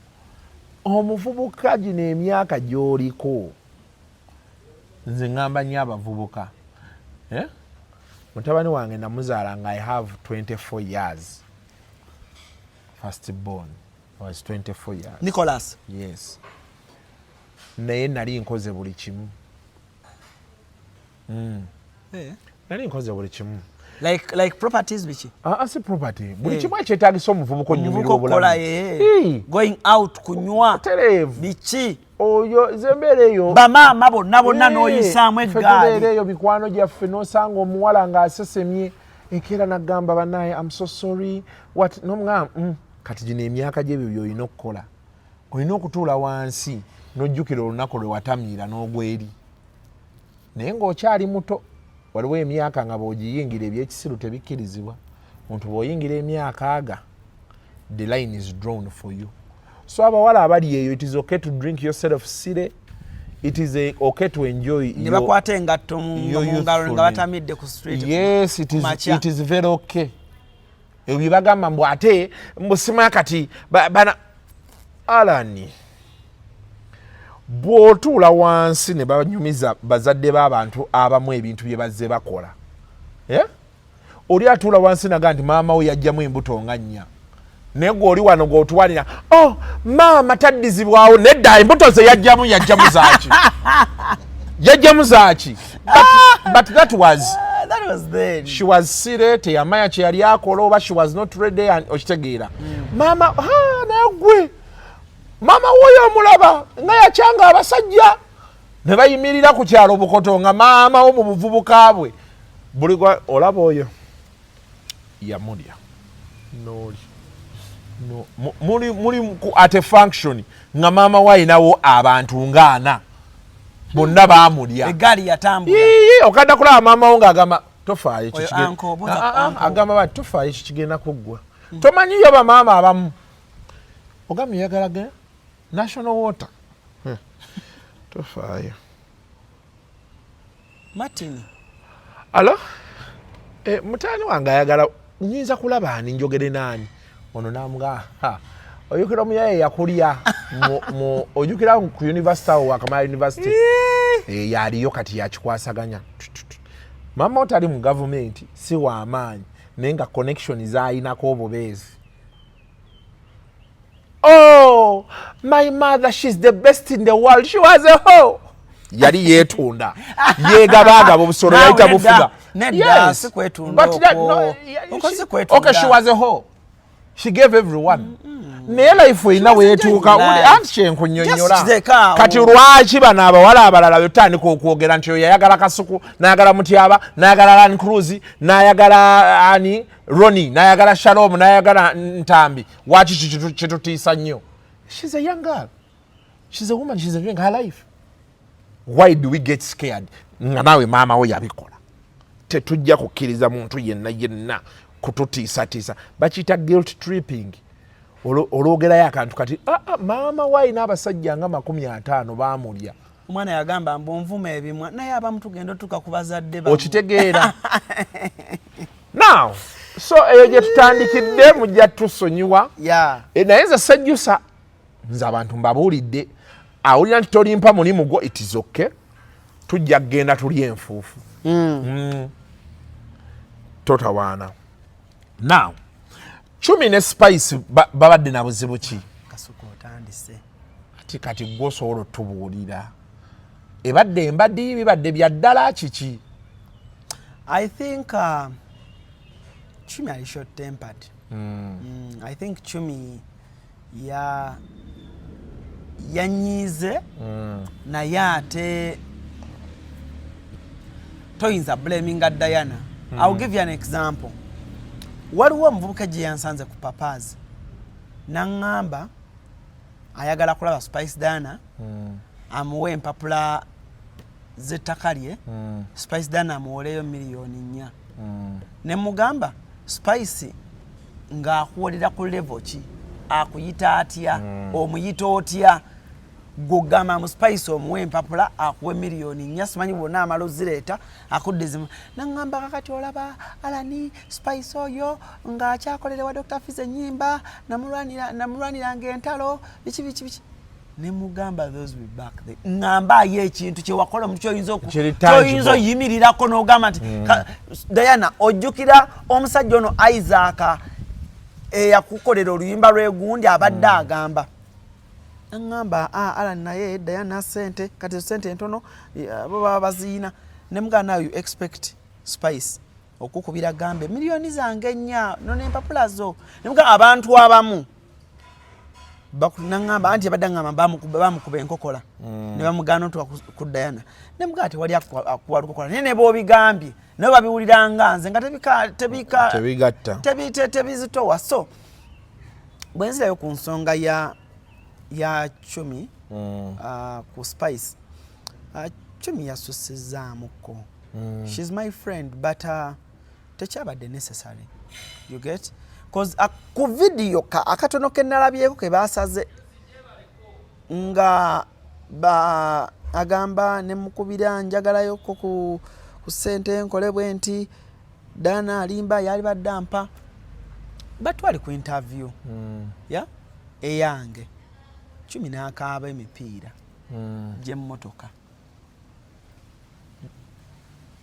omuvubuka, gino emyaka gy'oliko, nze ŋŋamba nnyo abavubuka, eh? Mutabani wange namuzaala nga I have 24 years. First born was 24 years.
Nicholas.
Yes, naye nali nkoze buli kimu. Nali nkoze buli kimu.
Like properties, biki?
Ah, si property, buli kimu ekyetagisa omuvubuka onyumirwa
Omuvubuka okukola,
obulamu.
Going out, kunywa.
Tereevu.
Biki.
Oyo ze embeera eyo.
Bamaama bonna bonna n'oyisaamu
Ffe tubeera
eggaali.
eyo, mikwano gyaffe, n'osanga omuwala ng'asesemye. Enkeera nagamba, "Banaye, am so sorry." What nomugamba, Kati gino emyaka gyebyo byolina okukola, olina okutuula wansi n'ojjukira olunaku lwe watamiira n'ogweri, naye ng'okyali muto. Waliwo emyaka nga bw'ogiyingira ebyekisiru tebikkirizibwa. Muntu bw'oyingira emyaka aga, the line is drawn for you. So abawala abali eyo, it is okay to drink yourself silly, it is okay to enjoy.
Ne bakwata engatto mu ngalo nga batamidde ku street.
Yes, it is very okay. Ebyo bye bagamba mbu ate mbusima kati bana alani, bw'otuula wansi ne banyumiza bazadde b'abantu abamu ebintu bye bazze bakola, eh? Oli atuula wansi naga nti maama we yajjamu embuto nga nnya, naye gwe oli wano gw'otwalira, "Oh, maama taddizibwawo." Nedda, embuto ze yajjamu, yajjamu zaaki? Yajjamu zaaki? But that was
That was then.
She was silly, teyamanya kye yali akola oba she was not ready and okitegeera. Maama ha, naye gwe maama woyo omulaba nga yakyanga abasajja ne bayimirira ku kyalo Bukoto nga maama wo mu buvubuka bwe buli olaba oyo yamulya noli no, muli at a function nga maama we ayinawo abantu ngaana bonna bamulya.
Egaali yatambula.
Ii, okadda kulaba maama wo ng'agamba, "Tofaayo, ekyo
Oyo uncle, buuza
Ah, ah,
uncle.
Agamba bati, "Tofaayo, ekyo kigenda kuggwa." Tomanyiyo bamaama abamu ogambye oyagala ge National Water. Tofaayo.
Martin.
Alo, mutaani wange ayagala, nyinza kulaba ani, njogere naani? Ono namugaa, "Oyukira omuyaye yakulya ojjukira ku university awo, Wakamala University?" Yaliyo kati yakikwasaganya. Mama otali mu gavumenti si wamaanyi, naye nga connection zayinako obubeezi. "Oh, my mother, she's the best in the world. She was a hoe." Yali yeetunda, yeegabaagaba obusolo.
Naawe
yayita
nedda,
bufuga.
Nedda,
Yes.
si kwetunda
But that,
okwo.
no, yeah,
Okwo si kwetunda.
Okay, she was a hoe. She gave everyone. Naye life erina weetuuka.
Life.
Anti kyenkunyonnyola.
Just kireka awo.
Kati lwaki bano abawala abalala betutandika okwogera nti oyo yayagala Kasuku, n'ayagala Mutyaba, n'ayagala Lan Cruz, n'ayagala ani, Roni, n'ayagala Shalom, n'ayagala Ntambi, waki kitutiisa nnyo? She's a young girl, she's a woman, she's living her life. Why do we get scared nga naawe maama we yabikola? Tetujja kukkiriza muntu yenna yenna kututiisatiisa. Bakiyita guilt tripping. Olwogerayo akantu kati, "Ah, ah, maama we alina abasajja nga 50 bamulya."
Omwana yagamba mbu nvuma ebimwa, naye abamu tugenda otuuka ku bazadde bammwe.
Okitegeera? Now, so eyo gye tutandikidde, mujja tusonyiwa. Naye nze sejjusa, nze abantu mbabuulidde, awulira nti tolimpa mulimu gwo, it is okay, tujja kugenda tulya enfuufu. Totawaana. Now, Cumi ne Spice babadde na buzibu ki?
Kasuku, otandise.
Ati kati gwe osobola otubuulira, ebadde embaddi, bibadde bya ddala, kiki?
I think Chumi ali short tempered. I think Chumi ya yanyiize, naye ate toyinza blaminga Diana. I'll give you an example. Waliwo omuvubuka gye yansanze ku Papazi naŋŋamba ayagala kulaba Spice Diana, amuwe empapula z'ettaka lye, Spice Diana amuwoleyo miliyoni 4. Ne mugamba, "Spice ng'akuwolera ku level ki? Akuyita atya? Omuyita otya? Gwogamba mu Spice omuwa empapula akuwa miliyoni 4, simanyi bwonna amala ozireeta akuddizimu." Naŋŋamba, "Kakati olaba alani Spice oyo ng'akyakolera wa Dr Fis ennyimba, namulwaniranga entalo, biki biki biki." Ne mugamba, "Those we back then." Ŋŋamba ekintu kyewakola omuntu kyoyinza
Kiri tangible.
Kyoyinza oyimirirako n'ogamba nti Diana, ojjukira omusajja ono Isaac eyakukolera oluyimba lw'egundi abadde agamba?" Aŋŋamba, "Ah, Alan, naye Diana sente kati ezo sente entono, bo baba baziina." Ne mugamba, "Now you expect Spice okukubira gambe miliyoni zange 4 no nempapula zo?" Ne mugamba, abantu abamu naŋŋamba anti abadde aŋŋamba bamukuba enkokola ne bamugaana otuka ku Diana. Ne mugamba, "Tewali akuwa lukokola, naye ne bw'obigambye Naye babiwulira nga nze nga tebika
tebigatta
tebizitowa. So bwe nzirayo ku nsonga ya Chumi, ku Spice, Chumi yasusizaamuko. She's my friend, but tekyabadde necessary, you get? Cause ku video ka akatono ke nalabyeko ke basaze nga ba agamba nemukubira njagalayoko ku ssente nkole bwe nti Dana alimba yali badde ampa, but twali ku interview ya eyange, Chumi n'akaaba emipiira gy'emmotoka.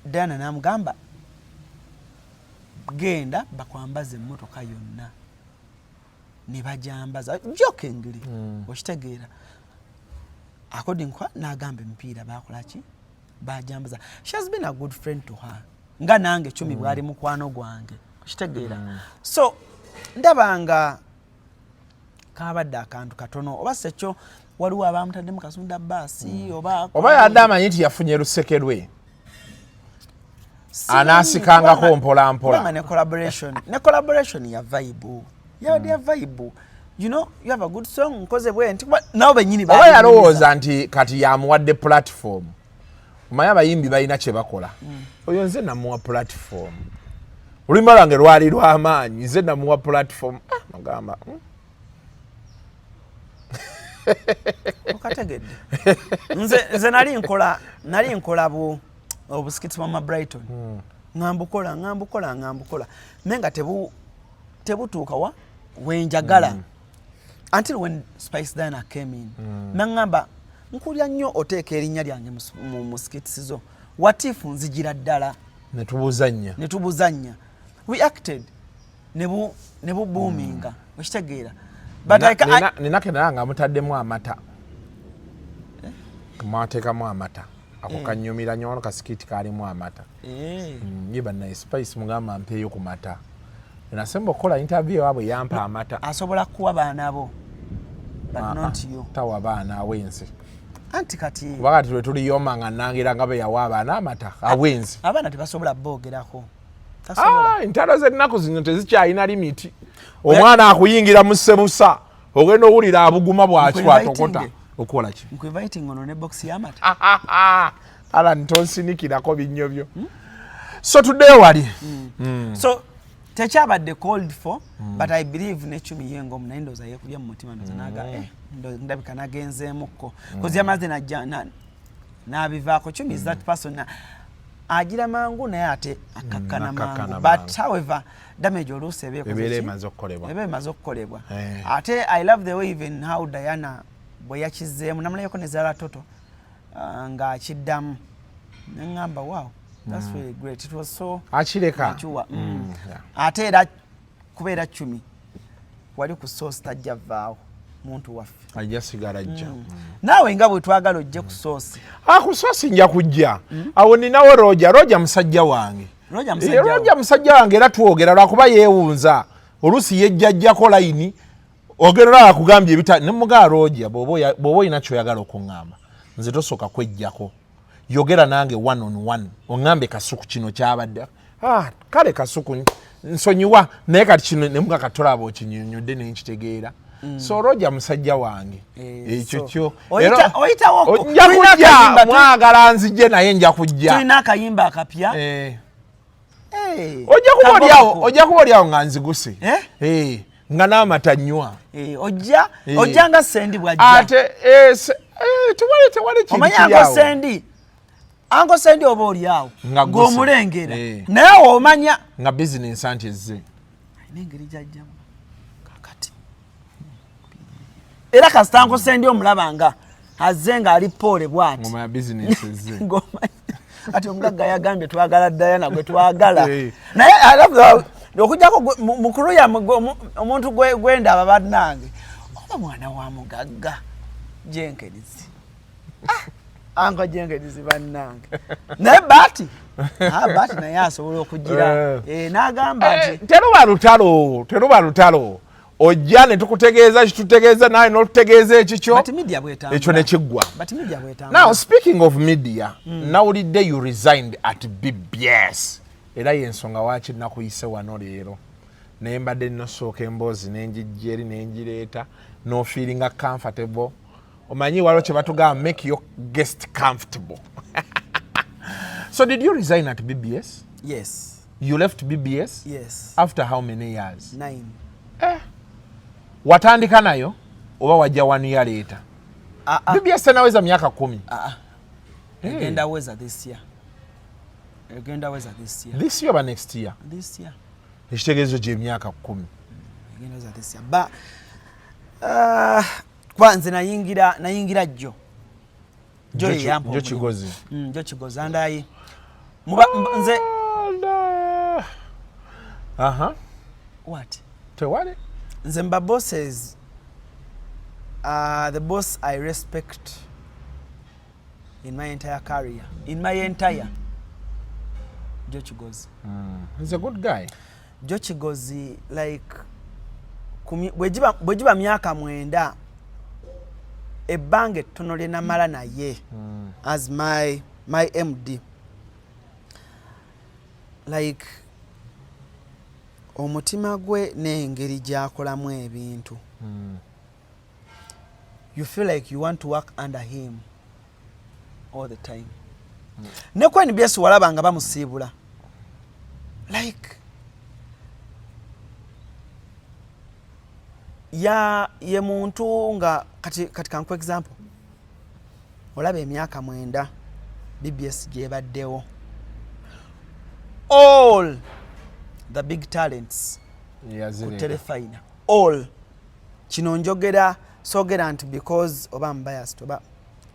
Dana n'amugamba genda bakwambaza emmotoka yonna, ne bajambaza jokingly. Okitegeera? According kwa n'agamba emipiira bakola ki, bajambaza. She has been a good friend to her, nga nange Chumi bwali mukwano gwange, okitegeera? So ndaba nga kabadde akantu katono, oba sekyo waliwo abamutaddemu kasunda baasi oba
Oba yadde amanyi nti yafunye luseke lwe anaasikangako mpola mpola.
Kubanga ne collaboration ya vibe, yabadde ya vibe. You know, you have a good song, nkoze bwe nti kuba nabo bennyini
Oba
babinyumiza.
Yalowooza nti kati yamuwadde platform. Omanyi abayimbi balina kye bakola. Oyo nze namuwa platform, oluyimba lwange lwali lwamaanyi, nze namuwa platform. Ah, nagamba,
Okategedde? Nze nali nkola bu obuskits bwa ma Brighton, nga mbukola naye nga tebutuuka wa wenjagala until when Spice Diana came in, naŋŋamba nkulya nnyo oteeka erinnya lyange mu skits zo, what if nzigira ddala
Netubuzannya.
Ne tubuzannya. We acted ne bubuuminga, okitegeera? But
Nina kenala nga mutaddemu amata, mwateekamu amata ako. Kanyumira nnyo wano ka skit kalimu amata. Ye bannaye Spice mugamba mpeeyo ku mata, nasemba okukola interview waabwe yampa amata.
Asobola kuwa baana bo, but
Ah,
not
ah,
you.
Tawa baana awensi.
Anti kati
Kuba kati lwe tuliyoma nga nangira nga bwe yawa abaana amata awenzi.
Abaana tebasobola boogerako. Tasobola.
Ah, entalo z'ennaku zino tezikyalina limit. Omwana akuyingira mu sebusa, ogenda owulira abuguma bwaki bwatokota okukola ki.
Nkuinviting ono ne box y'amata.
Alan, tonsinikirako binnyo byo. So tuddeyo wali.
So tekyabadde called for, but I believe ne Chumi yengomu naye ndowooza yeekubye mu mutima, ndowooza naga ndabika nagenzeemukko kozi yamaze najja n'abivaako. Chumi is that person agira mangu naye ate akakkana
Akakkana
mangu,
mangu.
but however damage oluusi eba ekoze
Ebeera
ki?
emaze okukolebwa.
Eba emaze okukolebwa.
Eh.
Ate I love the way even how Diana bwe yakizeemu namulayeko ne Zara Toto, ng'akiddamu neŋŋamba, wow, that's really great, it was so
Akireka.
mature.
Yeah.
Ate era kubeera Chumi wali ku source tajja vaawo, muntu waffe.
Ajja sigala ajja.
Naawe nga bwe twagala ojje ku source.
Ah, ku source nja kujja. Awo ninawo Roger. Roger musajja wange.
Roger
Eh,
musajja wo.
Roger musajja wange era twogera, lwakuba yeewunza oluusi yejjajjako layini, ogenda olaba akugambye ebita nemugaa. Roger, bw'oba olina kyoyagala okuŋŋamba nze, tosooka kwejjako, yogera nange one on one, oŋŋambe Kasuku kino kyabadde, ah, kale Kasuku nsonyiwa, naye kati kino nemuga katolaba okinyonyodde nenkitegeera. So Roger musajja wange.
Eh,
Ekyo
so,
kyo.
Oyitawo
Nja
tulina
kujja.
akayimba
Mwagala nzije naye nja kujja.
Tulina akayimba akapya.
Eh.
Eh,
Ojja kuba oliawo
kagobako.
Ojja kuba oliawo nga nziguse.
Eh?
Eh, nga n'amata nnywa.
Eh, ojja
Eh.
ojja nga Sendi bwajja.
Ate tewali kintu
Omanyi
kiri
Uncle
awo.
Sendi, Uncle Sendi oba oli awo
Nga guse.
ng'omulengera
Eh.
naye omanya
Nga bizinensi anti ezze.
Alina engeri gyajjamu kakati era kasita Uncle Sendi omulaba nga azze ng'ali poole bw'ati.
Ngoma ya bizinensi ezze.
Ng'omanya ati omugagga yagambye twagala Diana gwe twagala.
Eh.
Naye I love okujjako mukulu yammwe omuntu gwendaba bannange oba mwana wa mugagga Jenkins. Ah, Uncle Jenkins bannange, naye baati, ah, baati naye asobola okugira.
Eh.
Eh, n'agamba nti
Teruba lutalo, teruba lutalo. Ojja ne tukutegeeza kitutegeeza nawe n'otutegeeza ekikyo.
But media bwetambula.
Ekyo ne kiggwa.
But media bwetambula.
Now, speaking of media, nawulidde you resigned at BBS. Era yensonga waki nakuyise wano leero, naye mbadde nosooka emboozi nenjijja eri nenjireeta nofeelinga comfortable. Omanyi waliwo kye batugamba, make your guest comfortable. So did you resign at BBS?
Yes.
You left BBS?
Yes.
After how many years?
9.
Watandika nayo oba wajja one year later?
Ah, ah.
BBS tenaweza myaka 10.
Ah, ah. Egenda weza this year, egenda weza this year.
This year oba next year?
This year.
Ekitegeezo gyemyaka 10.
Egenda weza this year, ba kuba nze nayingira jjo ye yampa
Jo
omulimu.
Kigozi.
Jo Kigozi andayi nze
Aha.
What?
Tewali.
Nze mba bosses, the boss I respect in my entire career, in my entire, Joe Kigozi.
He's a good guy.
Joe Kigozi, like bwe giba myaka 9, ebbanga ettono lye namala naye as my MD, like omutima gwe n'engeri gy'akolamu ebintu, you feel like you want to work under him all the time. Ne ku NBS walaba nga bamusiibula, like ya ye muntu nga kati kanku example, olaba emyaka 9 BBS gyebaddewo, all the big talents ku
Yazireeta.
Terefayina, all. Kino njogera, sogera nti because oba I'm biased oba,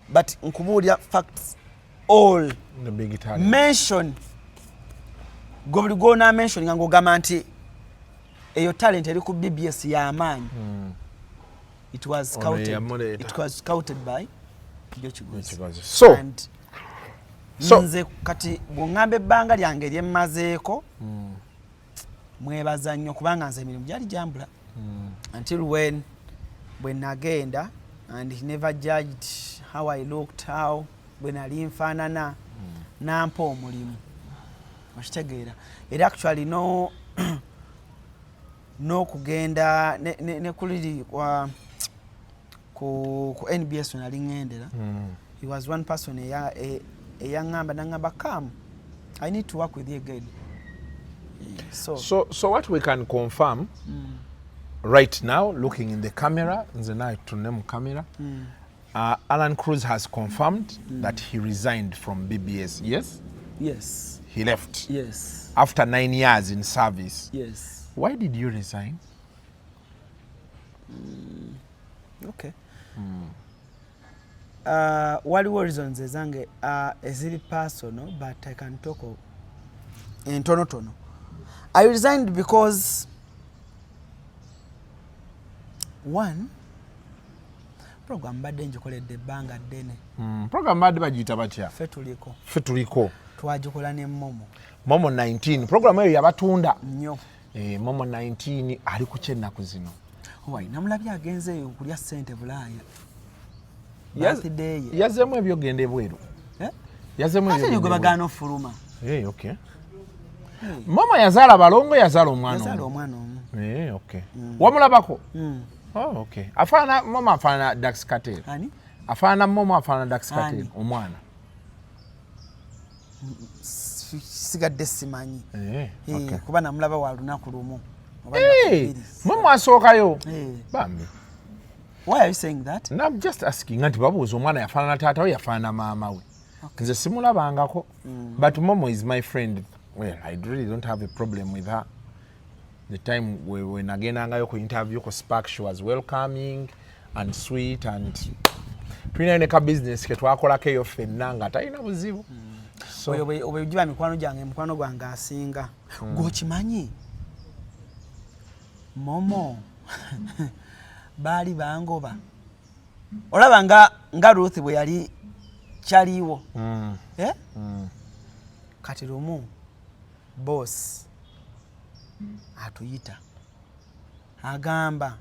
but nkubuulira facts, all
The big talent.
Mention gwe buli gwona mention nga ng'ogamba nti eyo talent eri ku BBS y'amaanyi, it was
Ono
scouted,
yamuleeta.
it was scouted by Joe Kigozi.
Kigozi. So
And
so
nze kati bw'oŋŋamba ebbanga lyange lyemmazeeko, mwebaza nnyo kubanga nze emirimu gyali gyambula until when bwe nagenda, and he never judged how I looked, how bwe nali nfaanana, nampa omulimu, okitegeera? Era actually no n'okugenda ne kuliri ku NBS we nali ŋŋendera, he was one person eyaŋŋamba, naŋŋamba, "Come, I need to work with you again." So,
So what we can confirm right now, looking in the camera, nze naye tutunule mu camera, Alan Cruz has confirmed that he resigned from BBS. Yes?
Yes.
He left.
Yes.
After 9 years in service.
Yes.
Why did you resign?
Okay, waliwo reasons ezange eziri personal, but I can talk of entonotono. I resigned because one, program mbadde ngikoledde ebbanga ddene.
Program badde bagiyita batya?
Ffe Tuliko.
Ffe Tuliko.
Twagikola ne Momo.
Momo 19, program eyo yabatunda
nnyo.
Eh, Momo 19 ali ku kyennaku zino.
Owai, namulabye agenze eyo okulya ssente Bulaaya.
Birthday ye. Yazzeemu ebyogenda ebweru.
Eh?
Yazzeemu
Ate
ebyogenda
gwe
ebweru.
bagaana ofuluma.
Eh, okay. Momo yazaala balongo, yazaala omwana
Yazaala
omu.
omwana omu.
Eh, okay. Wamulabako?
Mm.
Oh, okay. Afaana Momo, afaana Dax Kartel.
Ani?
Afaana Momo, afaana Dax Kartel,
Ani?
omwana.
Sigadde simanyi.
Eh,
Eh,
okay.
kuba namulaba wa lunaku lumu oba nnaku
Eh,
2.
mwe mwasookayo.
Eh.
Bambi.
Why are you saying that?
No, I'm just asking nti babuuza omwana yafaanana taata we, yafaanana maama we. Nze simulabangako. But Momo is my friend. Well, I really don't have a problem with her. The time we nagendangayo ku interview ku Spark, she was welcoming and sweet, and tulinayo ne ka business ke twakolako eyo ffenna nga talina buzibu. So,
Oyo bwe giba mikwano gyange, mukwano gwange asinga. Gweokimanyi Momo baali bangoba, olaba nga Ruth bwe yali kyaliwo. Eh? Kati lumu boss atuyita, agamba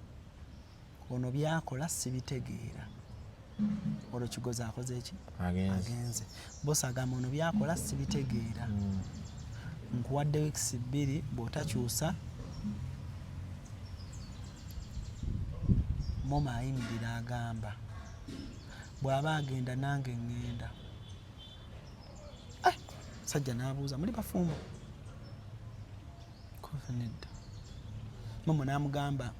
ono byakola sibitegeera. Olwo Kigozi akoze eki?
Agenze.
Agenze. Boss agamba ono byakola sibitegeera. Nkuwadde weeks 2, bw'otakyusa. Momo ayimirira, agamba bw'aba agenda, nange ŋŋenda. Eh, sajja n'abuuza, "Muli bafumbo?" Kofi nedda. Momo n'amugamba,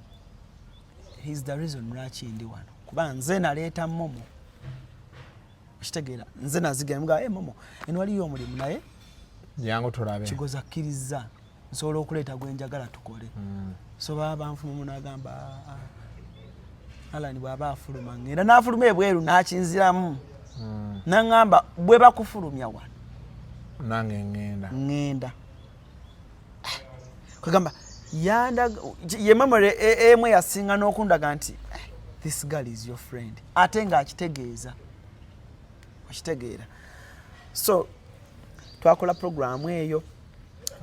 "He's the reason lwaki ndi wano, kuba nze naleeta Momo." Okitegeera? Nze nazigenda mugamba, "Hey, Momo, eno waliyo omulimu, naye
Jangu tulabe."
Kigozi akkiriza, nsobola okuleeta gwe njagala tukole. So baba banfuma n'agamba, "Ah, ah." Alan bw'aba afuluma, ngenda. N'afuluma ebweru n'akinziramu naŋŋamba, "Bwe bakufulumya wano,
Nange ŋŋenda."
ŋŋenda. Kwegamba yandaga ye memory emu eyasinga n'okundaga nti, "Eh, this girl is your friend," ate ng'akitegeeza. Okitegeera? So twakola programu eyo,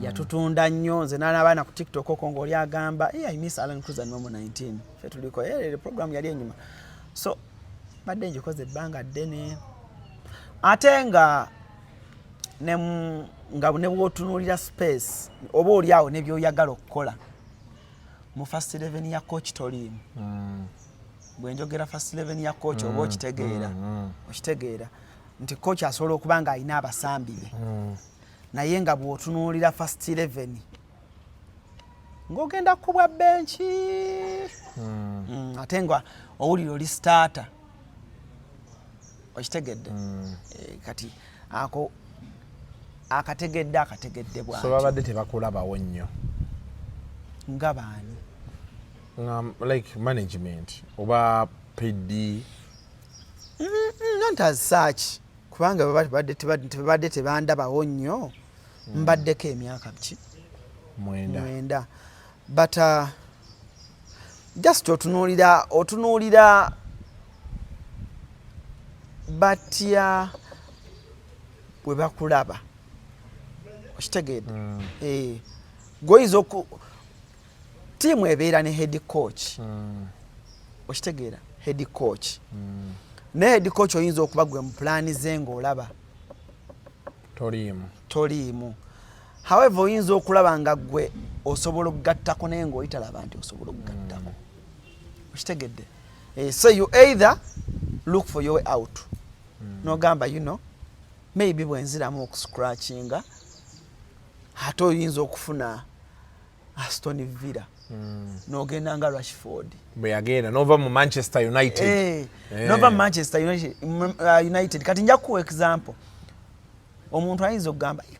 yatutunda nnyo. Nze n'abaana ku TikTok okwo ng'oli agamba, "Hey, I miss Alan Cruz and Momo 19." Fe tuliko, "Hey, program yali enyuma." So badde ngikoze ebbanga ddene, ate nga ne nga ne bw'otunuulira space oba oli awo ne by'oyagala okukola mu first 11 ya coach toliimu. Bwe njogera first 11 ya coach, oba okitegeera, okitegeera nti coach asobola okuba nga alina abasambi be, naye nga bw'otunuulira first 11 ng'ogenda kubwa bench, ate nga owulira oli starter. Okitegedde? Eh, kati ako akategedde, akategedde
So
bw'atyo.
Babadde tebakulabawo nnyo?
Nga baani?
Like management oba PD.
Not as such, kubanga tebadde tebandabawo nnyo. Mbaddeko emyaka ki?
9.
9. But just otunuulira batya bwe bakulaba. Okitegedde? Eh, gweoyinza oku tiimu ebeera ne head coach. Okitegeera? Head coach, ne head coach oyinza okuba gwe mu pulaani ze ng'olaba
Toliimu.
Toliimu. However, oyinza okulaba nga gwe osobola okugattako, naye ng'oyitalaba nti osobola okugattako. Okitegedde? Eh, so you either look for your way out, nogamba, maybe bwenziramu okuscratchinga, ate oyinza okufuna Aston Villa n'ogenda nga Rashford
Bwe yagenda nova mu Manchester United.
Eh,
Eh.
nova mu Manchester United, United. Kati nja kukuwa example. Omuntu ayinza okugamba, "Eh,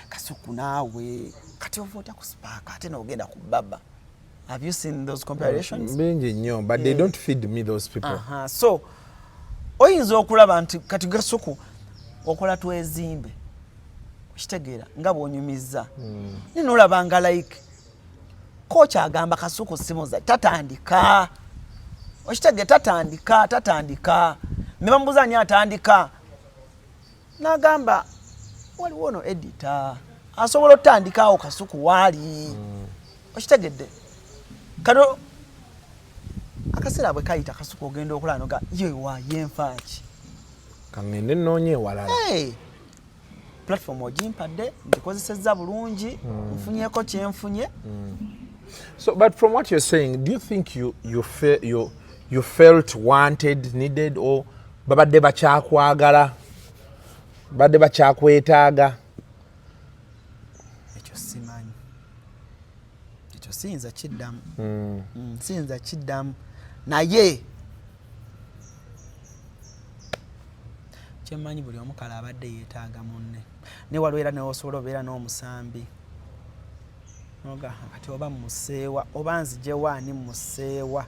Kasuku naawe kati ova otya ku Spark ate n'ogenda ku Baba?" Have you seen those comparisons?
Bingi nnyo, but they don't feed me, those people.
Aha, so oyinza okulaba nti kati Kasuku okola twezimbe, okitegeera, nga bwonyumiza, naye nolaba nga like coach agamba Kasuku simuza tatandika. Okitegeera? Tatandika, tatandika. Ne bamubuuza ani atandika, n'agamba waliwo ono editor asobola otandika awo Kasuku waali. Okitegedde? Kano akaseera bwe kayita, Kasuku ogenda okulaba noga yewa yenfaaki.
Kaŋŋende nnoonye ewalala.
Hey, platform ogimpadde, ngikozesezza bulungi, nfunyeko kyenfunye.
So, but from what you're saying, do you think you felt wanted, needed, or babadde bakyakwagala, badde bakyakwetaaga?
Ekyo simanyi, ekyo siyinza kiddamu. Siyinza kiddamu, naye kyemmanyi buli omu kale abadde yeetaaga munne. Naye waliwo era newosobola obeera n'omusambi noga kati oba museewa oba nzijewa ani museewa,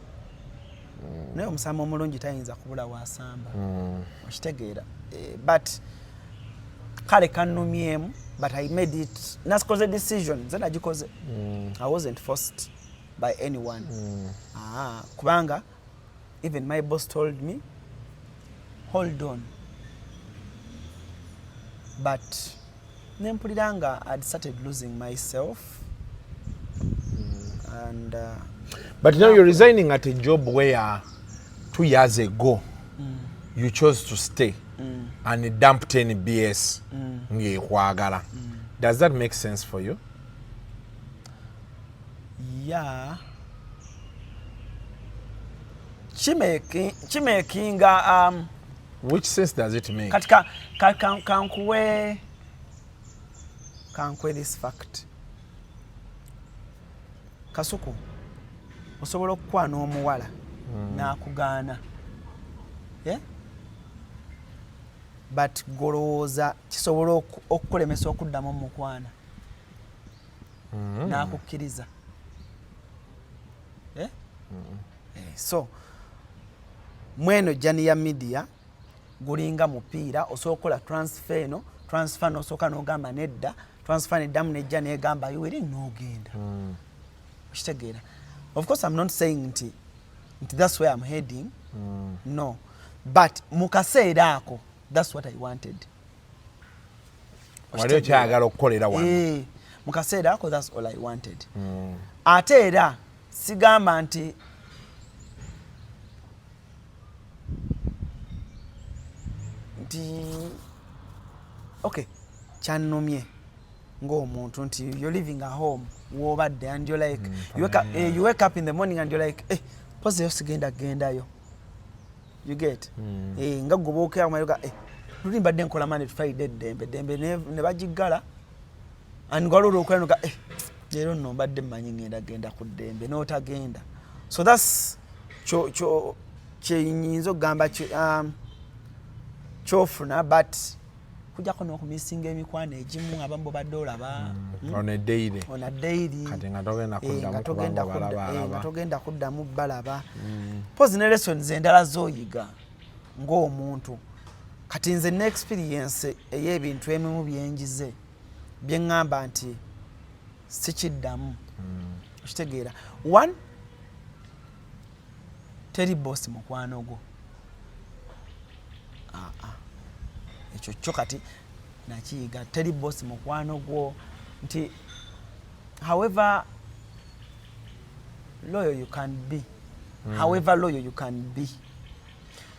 naye omusambi omulungi tayinza kubula wasamba. Okitegeera? Eh, but kale kannumyemu, but I made it, nasikoze decision nze nagikoze. I wasn't forced by anyone. Ah, kubanga even my boss told me, "Hold on," but nempulira nga I'd started losing myself and
But now you're resigning at a job where 2 years ago you chose to stay and dumped NBS ng'ekwagala. Does that make sense for you?
Yeah, kimakinga
Which sense does it make?
Kati kankuwe this fact. Kasuku, osobola okukwana omuwala n'akugaana, yeah? But golowooza kisobola okukulemesa okuddamu omukwana n'akukkiriza, eh? So mweno journey ya media gulinga mupiira. Osobola okukola transfer eno, transfer nosooka n'ogamba nedda, transfer neddamu nejja negamba iweri n'ogenda. Okitegeera? Of course, I'm not saying nti that's where I'm heading, no, but mu kaseera ako that's what I wanted.
Wali okyayagala okukolera wano.
Eh, mu kaseera ako that's all I wanted. Ate era sigamba nti okay, kyannumye ng'omuntu nti you're living a home w'obadde and you're like, you wake up in the morning and you're like, eh, pozi eyo sigenda gendayo. You get? Eh, nga gwe bwokera, eh, luli mbadde nkola Monday to Friday, eddembe ddembe ne bagiggala and waliwo olwokulaba noga, eh, leero nno mbadde mmanyi ngenda genda ku ddembe n'otagenda. So that's kyo kyo kyenyinza okugamba kyofuna, but kujjako n'okumisinga emikwano egimu abamu bobadde olaba.
On a daily.
On a daily.
Kati nga togenda
Eh,
kuddamu
nga togenda
kubanga balaba
nga
alaba.
togenda kuddamu balaba. Pozi ne lessons endala z'oyiga ng'omuntu. Kati nze ne experience ey'ebintu ebimu byenjize bye ŋŋamba nti sikiddamu. Okitegeera? One, teri bosi mukwano gwo. Aa, ekyo kyo kati nakiyiga, teri bosi mukwano gwo, nti however loyal you can be, however loyal you can be,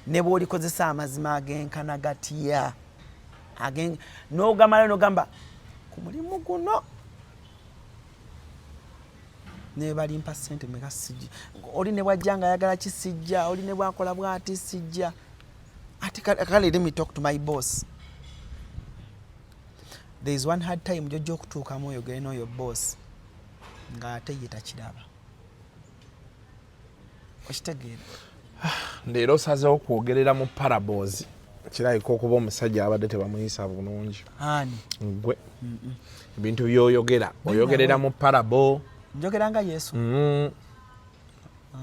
ne bw'olikozesa amazima agenkana gatya, n'ogamala n'ogamba ku mulimu guno ne balimpa ssente meka sijja, oli ne bwajja nga ayagala kisijja, oli ne bwakola bwati sijja. Ate kale let me talk to my boss. There is one hard time gyojja okutuukamu oyogere n'oyo boss ng'ate ye takiraba. Okitegeera?
Leero osazeewo kwogerera mu parables. Kirabika okuba omusajja abadde tebamuyisa bulungi.
Ani?
Gwe, ebintu byoyogera oyogerera mu parable.
Njogera nga Yesu.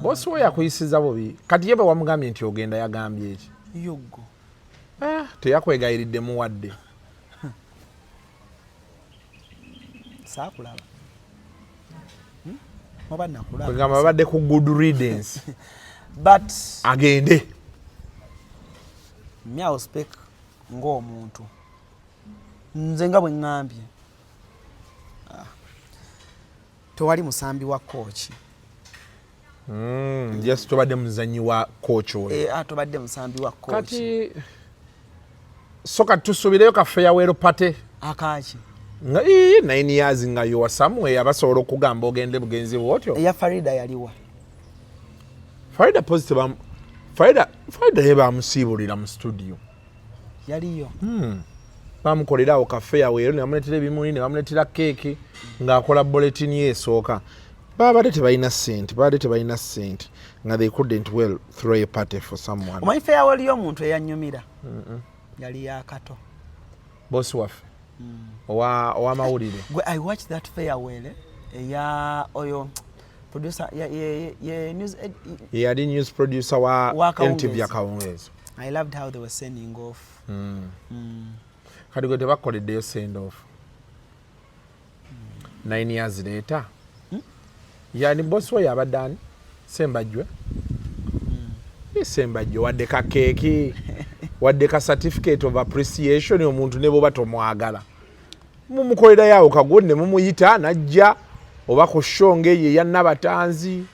Bosi we yakuyisiza bubi. Kati ye bwe wamugambye nti ogenda, yagambye eki?
Yoggo.
Ah, teyakwegayiridde muwadde?
Saakulaba. Oba nakulaba?
Kwegamba babadde ku good riddance.
But
agende.
Me, I will speak ng'omuntu. Nze nga bwe ŋŋambye, ah, tewali musambi wa kooki.
Just tobadde muzanyi wa coach oyo.
Eh, ah, tobadde musambi wa kooki.
Kati so kati tusuubireyo ka farewell party.
Akaaki?
Nga ii, 9 years nga yowa somewhere, abasobola okugamba ogende bugenzi bwotyo.
Eya Farida yaliwa?
Farida positive Farida ye bamusiibulira mu studio.
Yaliyo.
Bamukolera awo ka farewell ne bamuleetera ebimuli ne bamuleetera keeki ng'akola bulletin ye esooka. Babadde tebalina ssente, babadde tebalina ssente nga they couldn't well throw a party for someone.
Omanyi farewell y'omuntu eyanyumira yali yakato.
Bosi waffe owa ow'amawulire.
Gwe, I watched that farewell, eh, eya oyo producer ye news
Ye yali news producer wa
Wa Kawungeezi.
NTV Akawungeezi.
I loved how they were sending off.
Kati gwe tebakoleddeyo send off 9 years later? Yani bosi we yabadde ani? Sembajjwe. Ye Sembajjwe wadde kakeeki, wadde ka certificate of appreciation. Omuntu ne bwoba tomwagala mumukolerayo awo kagwo ne mumuyita najja oba ku show ng'eyo eya Nabatanzi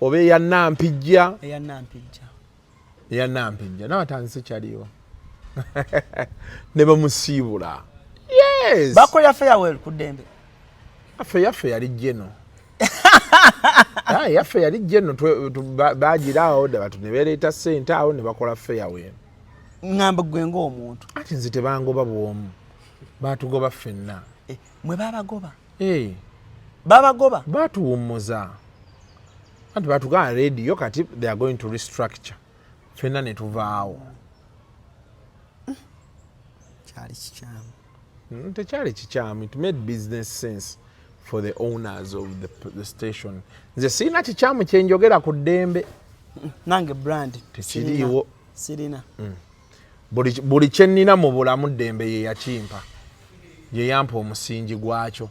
oba eya Nampijja.
Eya Nampijja.
Eya Nampijja, Nabatanzi sikyaliwo, ne bamusiibula. Yes.
Bakolera farewell ku ddembe.
Yaffe yaffe yali jeno. Yaffe yali jeno, bagira awo batu ne bereeta ssente awo ne bakola farewell.
Ŋŋamba ggwe ng'omuntu.
Ati nze tebangoba bw'omu, baatugoba ffenna.
Eh, mwe babagoba?
Eh.
Babagoba?
Baatuwummuza. Anti batugamba radio kati they are going to restructure. Ffenna ne tuvaawo.
Kyali kikyamu.
Tekyali kikyamu. It made business sense for the owners of the station. Nze sirina kikyamu kye njogera ku ddembe.
Nange brand
tekiriiwo.
Sirina.
Buli kye nnina mu bulamu ddembe ye yakimpa, ye yampa omusingi gwakyo.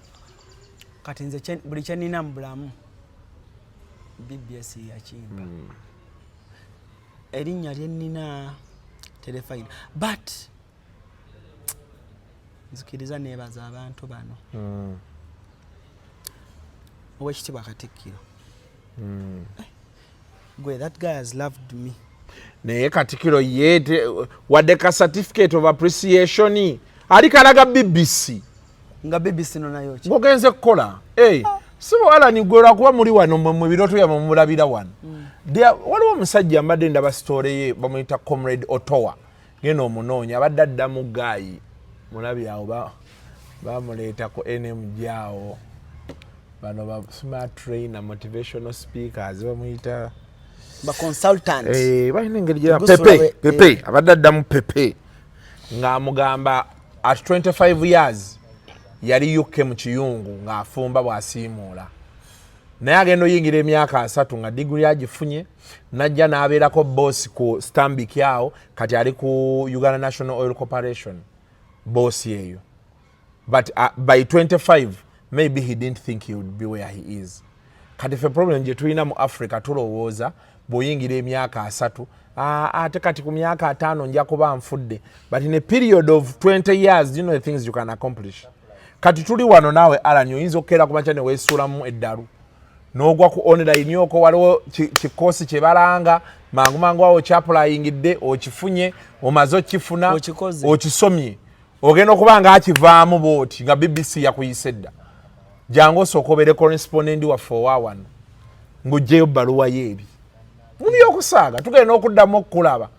Kati nze buli kye nnina mu bulamu BBS ye yakimpa. Erinnya lye nnina Terefayina, but nzikiriza neebaza abantu bano. Owekitiibwa Katikkiro. Gwe, that guy has loved me.
Naye Katikkiro ye wadde ka certificate of appreciation ali kalaga BBC.
Nga BBC no nayo ki?
Ng'ogenze kukola. Hey, si bwala gwe lwakuba muli wano mu birooto byammwe mulabira wano. Waliwo omusajja mbadde ndaba story ye, bamuyita Comrade Otowa. Genda omunoonya, abadde addamu gaayi. Mulabi awo bamuleeta ku NMG awo. Bano ba smart trainer, motivational speakers bamuyita
ba consultant.
Balina engeri gye Pepe, Pepe, abadde addamu Pepe. Ng'amugamba at 25 years yali UK mu kiyungu ng'afumba bw'asiimuula. Naye agenda oyingira emyaka 30 nga diguli agifunye, n'ajja n'abeerako boss ku Stanbic awo, kati ali ku Uganda National Oil Corporation boss eyo. But by 25 maybe he didn't think he would be where he is. Kati ffe problem gye tulina mu Africa, tulowooza bw'oyingira emyaka 30, ate kati ku myaka 50 nja kuba nfudde. But in a period of 20 years, you know the things you can accomplish. Kati tuli wano naawe Alan, oyinza okukeera ku makya ne weesuulamu eddalu n'ogwa ku online okwo, waliwo kikoosi kye balanga mangu mangu awo kyapulayingidde, okifunye, omaze okifuna, okisomye, ogenda okuba nga akivaamu bw'oti nga BBC yakuyise dda. Jangu osooka obeere correspondent waffe owa wano ng'oggyeyo bbaluwa ye eri mu byokusaaga, tugenda okuddamu okukulaba.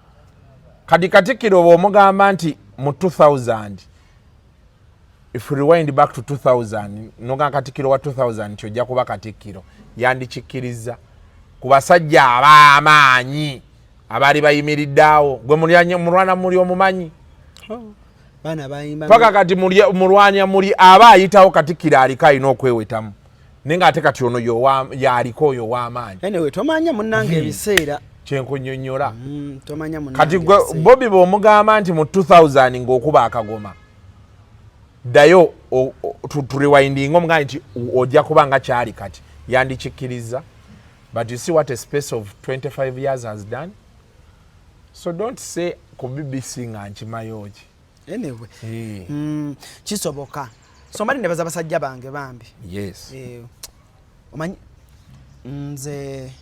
Kati Katikkiro bw'omugamba nti mu 2000, if we rewind back to 2000, nogamba Katikkiro wa 2000 nti ojja kuba Katikkiro, yandikikkiriza ku basajja ab'amaanyi abaali bayimiridde awo. Gwe mulwana muli omumanyi paka kati mulwanya muli aba ayitawo Katikkiro aliko alina okwewetamu, naye ng'ate kati ono yaliko oyo ow'amaanyi.
Anyway, tomanya munnange ebiseera.
Kyenkunyonnyola. Kati gwe Bobi bw'omugamba nti mu 2000 ng'okuba akagoma, ddayo turewindinga, omugambe nti ojja kuba nga kyali kati, yandikikkiriza. But you see what a space of 25 years has done. So don't say ku BBC nga nkimayo ki.
Anyway, kisoboka. So mbali nebaza basajja bange bambi.
Yes.
Omanyi nze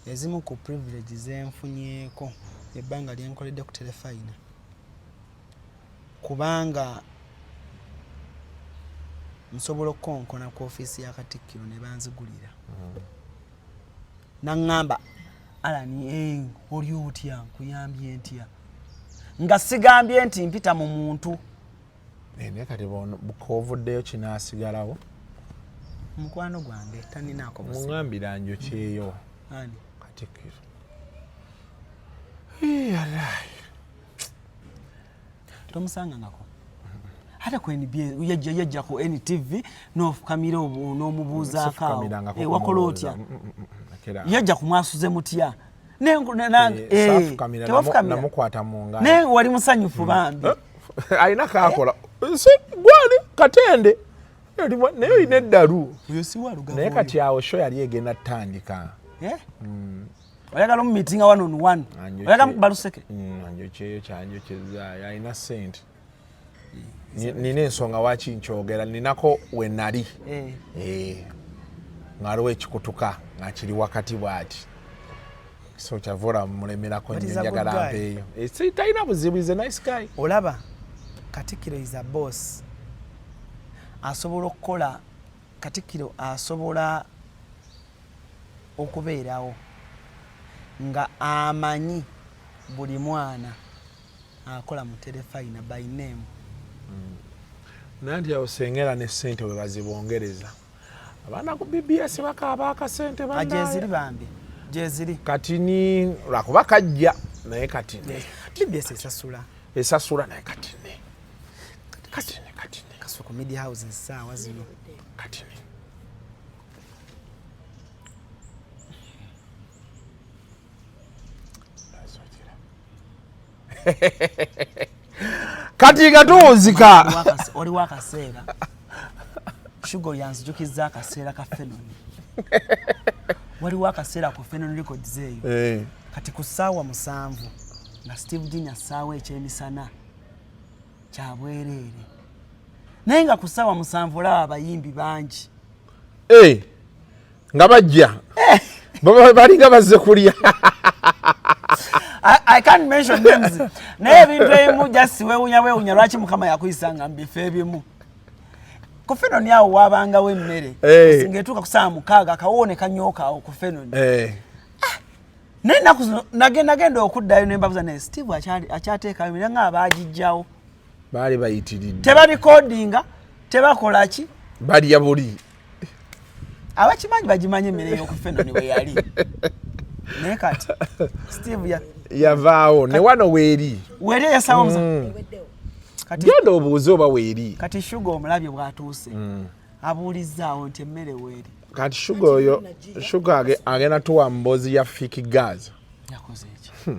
ezimu ku privilege zenfunyeeko ebbanga lyenkoledde ku Terefayina, kubanga nsobola okukonkona ku ofiisi ya Katikkiro ne banzigulira. Naŋŋamba, "Alani, oli otya? Nkuyambye ntya?" Nga sigambye nti mpita mu muntu.
Naye kati kovuddeyo kinaasigalawo.
Mukwano gwange taninaako.
Muŋambira njokyeyo.
Ani?
Katikkiro.
Tomusangangako ate ku NBA? Yajja, yajja ku NTV n'ofukamira n'omubuuzaako awo. Wakola otya? Yajja kumwasuze mutya?
Namukwata mu ngalo.
Naye wali musanyufu bambi.
Alina kakola gwali katende, naye olina eddalu. Naye kati awo show yali egenda tutandika.
Oyagala omumitinga one on one, oyagala mukuba luseke.
Anjokyeyo kyanjokyezaayo, alina sente. Nina ensonga waki nkyogera, ninako we nali ng'aliwo ekikutuka nga kiri wakati bwati, so kyava mulemerako nnyo, njagala mpeeyo. Talina buzibu, is a nice guy.
Olaba Katikkiro is a boss, asobola okukola. Katikkiro asobola okubeerawo nga amanyi buli mwana akola mu Terefayina by name.
Naye nti awo sengera ne ssente we bazibongereza, abaana ku BBS bakaaba akasente.
Gyeziri bambi, gyeziri.
Kati ni lwakuba kajja, naye kati ne
BBS esasula.
Esasula, naye kati ne kati ne kati ne
Kasuku Media House essaawa zino.
Kati ne kati nga tuwunzika.
Oliwo akaseera Shugo yanzijukiza akaseera ka Fenoni. Waliwo akaseera ku Fenon Records eyo. Kati ku ssaawa 7 nga Steve Junior ssaawa ekyemisana kyabwereere, naye nga ku ssaawa 7 olaba abayimbi bangi.
Eh, nga bajja. Balinga bazze kulya.
I can't mention names, naye ebintu ebimu just wewunya wewunya lwaki Mukama yakuyisanga mu bifo ebimu. Ku Fenoni awo wabangawo emmere. Singa etuuka ku ssaawa 6, akawoowo ne kanyooka awo ku Fenoni. Naye ennaku zino nagenda okuddayo ne mbabuza, naye Steve akyateekayo era nga abaagijjawo.
Baali bayitiridde.
Tebarikodinga, tebakola ki.
Balya buli.
Abakimanyi bagimanyi emmere y'oku Fenoni bwe yali, naye kati Steve ya
Yavaawo, ne wano weeri.
Weeri eyasawo.
Genda obuuze oba weeri.
Kati Shuga omulabye bw'atuuse, abuulizzaawo nti emmere weeri.
Kati Shuga oyo, Shuga agenda tuwa mboozi ya Fik Gaza.
Yakoze eki?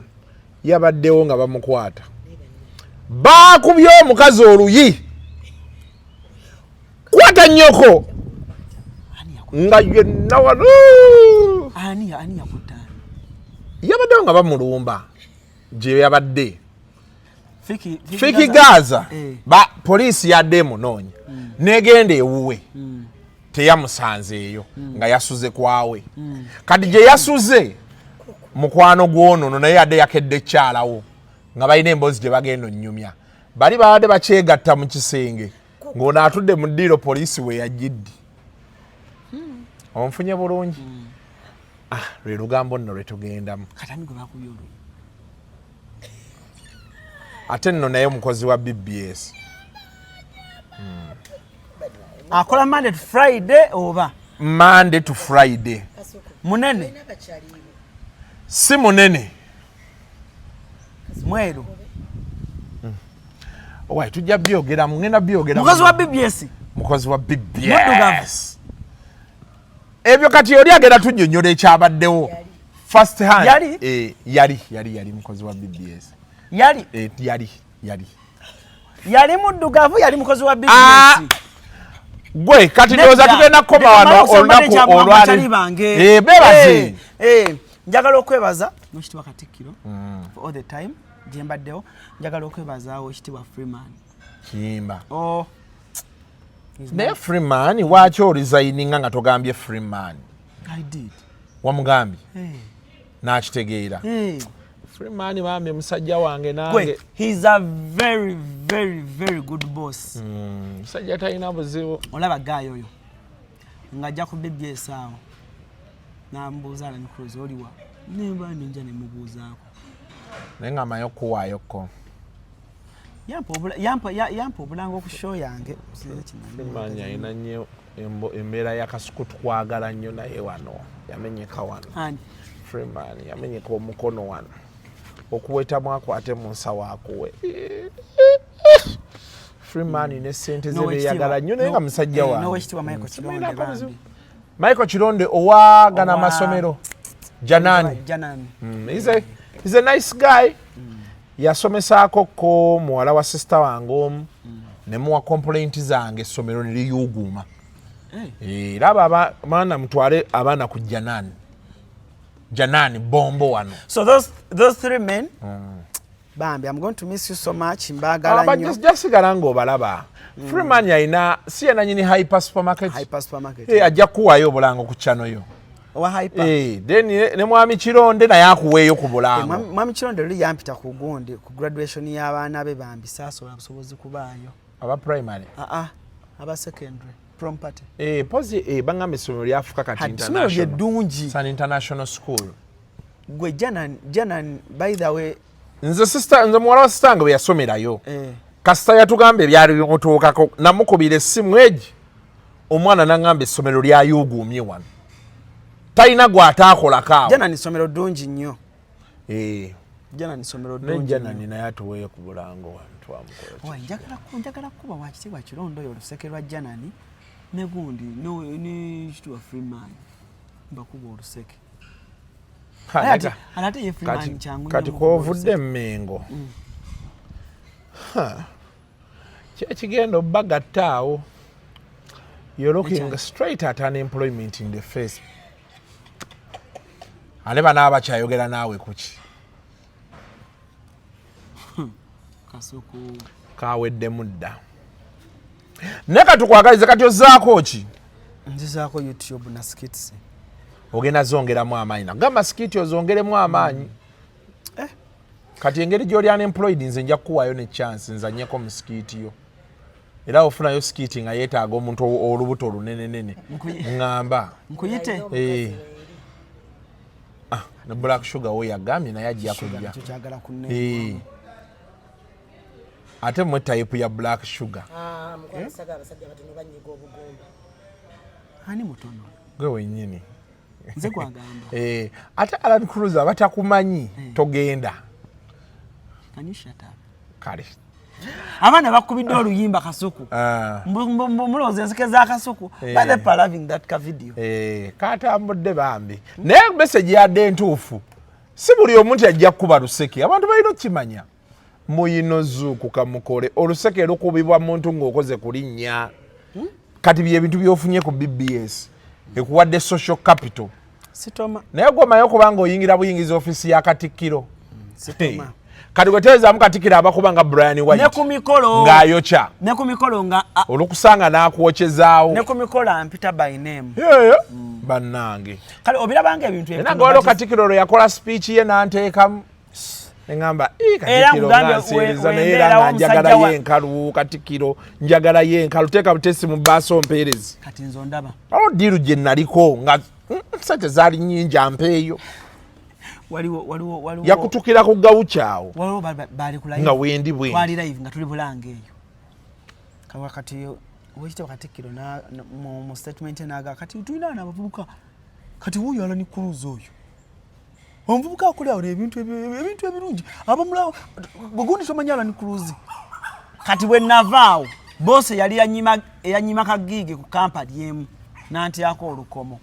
Yabaddewo nga bamukwata, baakubye omukazi oluyi, kwata nnyoko, nga yenna wano.
Ani yakutta?
Yabaddewo nga bamulumba gye yabadde. Fik Gaza. Ba poliisi yadde emunoonya, negenda ewuwe, teyamusanzeeyo, nga yasuze kwawe. Kati gye yasuze mukwano gwonono, naye yadde yakedde ekyalawo nga balina emboozi gye bagenda onnyumya. Bali babadde bakyegatta mu kisenge ng'ono atudde mu ddiiro, poliisi we yajjiddi. Onfunye bulungi? Ah, lwe lugambo nno lwe tugendamu.
Kati ani gwe bakubye oluyi?
Ate nno naye omukozi wa BBS.
Akola Monday to Friday oba?
Monday to Friday.
Munene?
Si munene.
Mweru?
Owai, tujja byogeramu, ngenda byogeramu.
Mukozi wa BBS?
Mukozi wa
Muddugavu?
BBS. Ebyo kati oli agenda tunnyonnyola ekyabaddewo first hand.
Yali?
Eh, yali mukozi wa BBS.
Yali?
Eh, yali.
Yali muddugavu, yali mukozi wa
Ah,
BBS?
Gwe kati ndowooza tugenda kukoma wano olunaku olwali.
Bange.
Eh, bebaze.
Eh, njagala okwebaza n'ekitiibwa Katikkiro for all the time gye mbaddewo. Njagala okwebazaawo ekitiibwa Freeman.
Kiyimba.
Oh.
Naye Freeman, waaki oresigninga nga togambye Freeman?
I did.
Wamugambye?
Hey.
N'akitegeera?
Hey.
Freeman bambi musajja wange nange.
Gwe, he's a very very very good boss.
Musajja talina buzibu.
Olaba guy oyo ng'ajja ku BBS awo nambuuza, "Alan Cruz oliwa?" Nemba nenja nemubuuzaako.
Naye nga amanyi okuwaayokko.
Yampa obulango ku show yange.
Freeman alina nnyo embeera ya Kasuku, tukwagala nnyo, naye wano yamenyeka wano.
Ani?
Freeman yamenyeka omukono wano, okuwetamu akwate mu nsawo akuwe. Freeman ne sente ze beyagala nnyo, naye nga musajja wange.
N'owekitiibwa Michael Kironde.
Simulinako
Bambi.
buzibu. Michael Kironde owagana amasomero Janani.
Janani.
He's a nice guy. Yasomesaako ko muwala wa sister wange omu, nemuwa complaint zange, essomero ne liyuuguuma. Era abo abaana mutwale abaana ku Janani. Janani bombo wano.
So those three men, bambi, I'm going to miss you so much. Mbaagala nnyo.
Jasigala ng'obalaba. Freeman alina, si ye nanyini Hyper Supermarket?
Hyper Supermarket.
Eh, ajja kuwaayo obulango ku channel yo.
Owa Hyper.
Eh, then ne mwami Kironde naye akuweeyo ku bulango.
Eh, mwami Kironde luli yampita ku gundi ku graduation y'abaana be bambi saasobola busobozi kubaayo.
Aba primary?
Aa, ah, ah, aba secondary. Prom party.
Eh, pozi eh, bangamba essomero lyafuka kati
international. Essomero lyeddungi.
It's an international school.
Gwe Janan, Janan by the way.
Nze sister, nze muwala wa sister wange bwe yasomerayo.
Eh.
Kasita yatugamba ebyali bimutuukako namukubira essimu egi omwana nangamba essomero lyayuuguumye wano talina gwataakolako awo.
Janani ssomero ddungi nnyo.
Eh.
Janani ssomero ddungi.
Ne Janani naye atuweeyo ku bulango wano twamukola.
Njagala kukuba Wakitiibwa Kirondo oyo oluseke lwa Janani ne gundi ne Kitiibwa Freeman mbakuba oluseke.
Kati kwovudde Mmengo kyekigenda obbagatta awo. You're looking straight at unemployment in the face. Ate bano abakyayogera naawe kuki? Kaweddemu dda. Naye katukwagalize kati ozzaako ki?
Nzizaako YouTube na skits.
Ogenda zongeramu amaanyi nagamba skit ozongeremu amaanyi.
Eh.
Kati engeri gy'oli unemployed nze nja kukuwaayo ne chance nzanyeko mu skit yo. Era ofunayo skit nga yeetaaga omuntu olubuto olunenenene. Ŋŋamba.
Nkuyite.
Eh. Ah, ne Black Sugar we yagambye naye ajja kujja. Eh. Ate mwe type ya Black Sugar.
Ah, mukwano saga abasajja batono banyiga obugumba.
Ani mutono?
Gwe wennyini.
Nze gwagamba.
Eh, ate Alan Cruz abatakumanyi togenda.
Can you shut up?
Kale.
Abaana bakubidde oluyimba Kasuku.
Ah.
Mulowooza enseke za Kasuku.
Eh.
By the people loving that ka video.
Eh, katambudde bambi. Naye message yadde entuufu. Si buli omuntu ajja kukuba luseke. Abantu balina okukimanya. Muyino zuukuka mukole. Oluseke lukubibwa muntu ng'okoze ku linnya. Kati bye bintu by'ofunye ku BBS. Ekuwadde social capital.
Sitoma.
Naye gwe omanyi okuba ng'oyingira buyingiza ofiisi ya Katikkiro.
Sitoma.
Kati gwe teezaamu Katikkiro abakuba nga Brian White.
Ne ku mikolo.
Ng'ayokya.
Ne ku mikolo nga
olukusanga n'akwokyezaawo.
Ne ku mikolo ampita by name.
Yeah. Bannange.
Kale obirabanga ebintu
ebyo. Era nga waliwo Katikkiro lwe yakola speech ye n'anteekamu. Neŋŋamba, Katikkiro nga nseereza naye era nga njagalayo enkalu, Katikkiro njagalayo enkalu, teeka butesi mu bbaasa ompeereze.
Kati nze ondaba.
Waliwo ddiiru gye naliko nga ssente zaali nnyingi ampeeyo.
Waliwo
Yakutukira ku gawuki awo.
Waliwo baali ku live.
Nga wendi bwendi.
Twali live nga tuli Bulange eyo. Kawa kati Oweekitiibwa Katikkiro mu statement ye n'agamba kati tulina wano abavubuka kati wuuyo Alan Cruz oyo. Omuvubuka akola awo ebintu ebintu ebirungi abamulaba gundi tomanyi Alan Cruz. Kati bwe navaawo boss yali yanyima ka gig ku kampani emu n'antyako olukomo.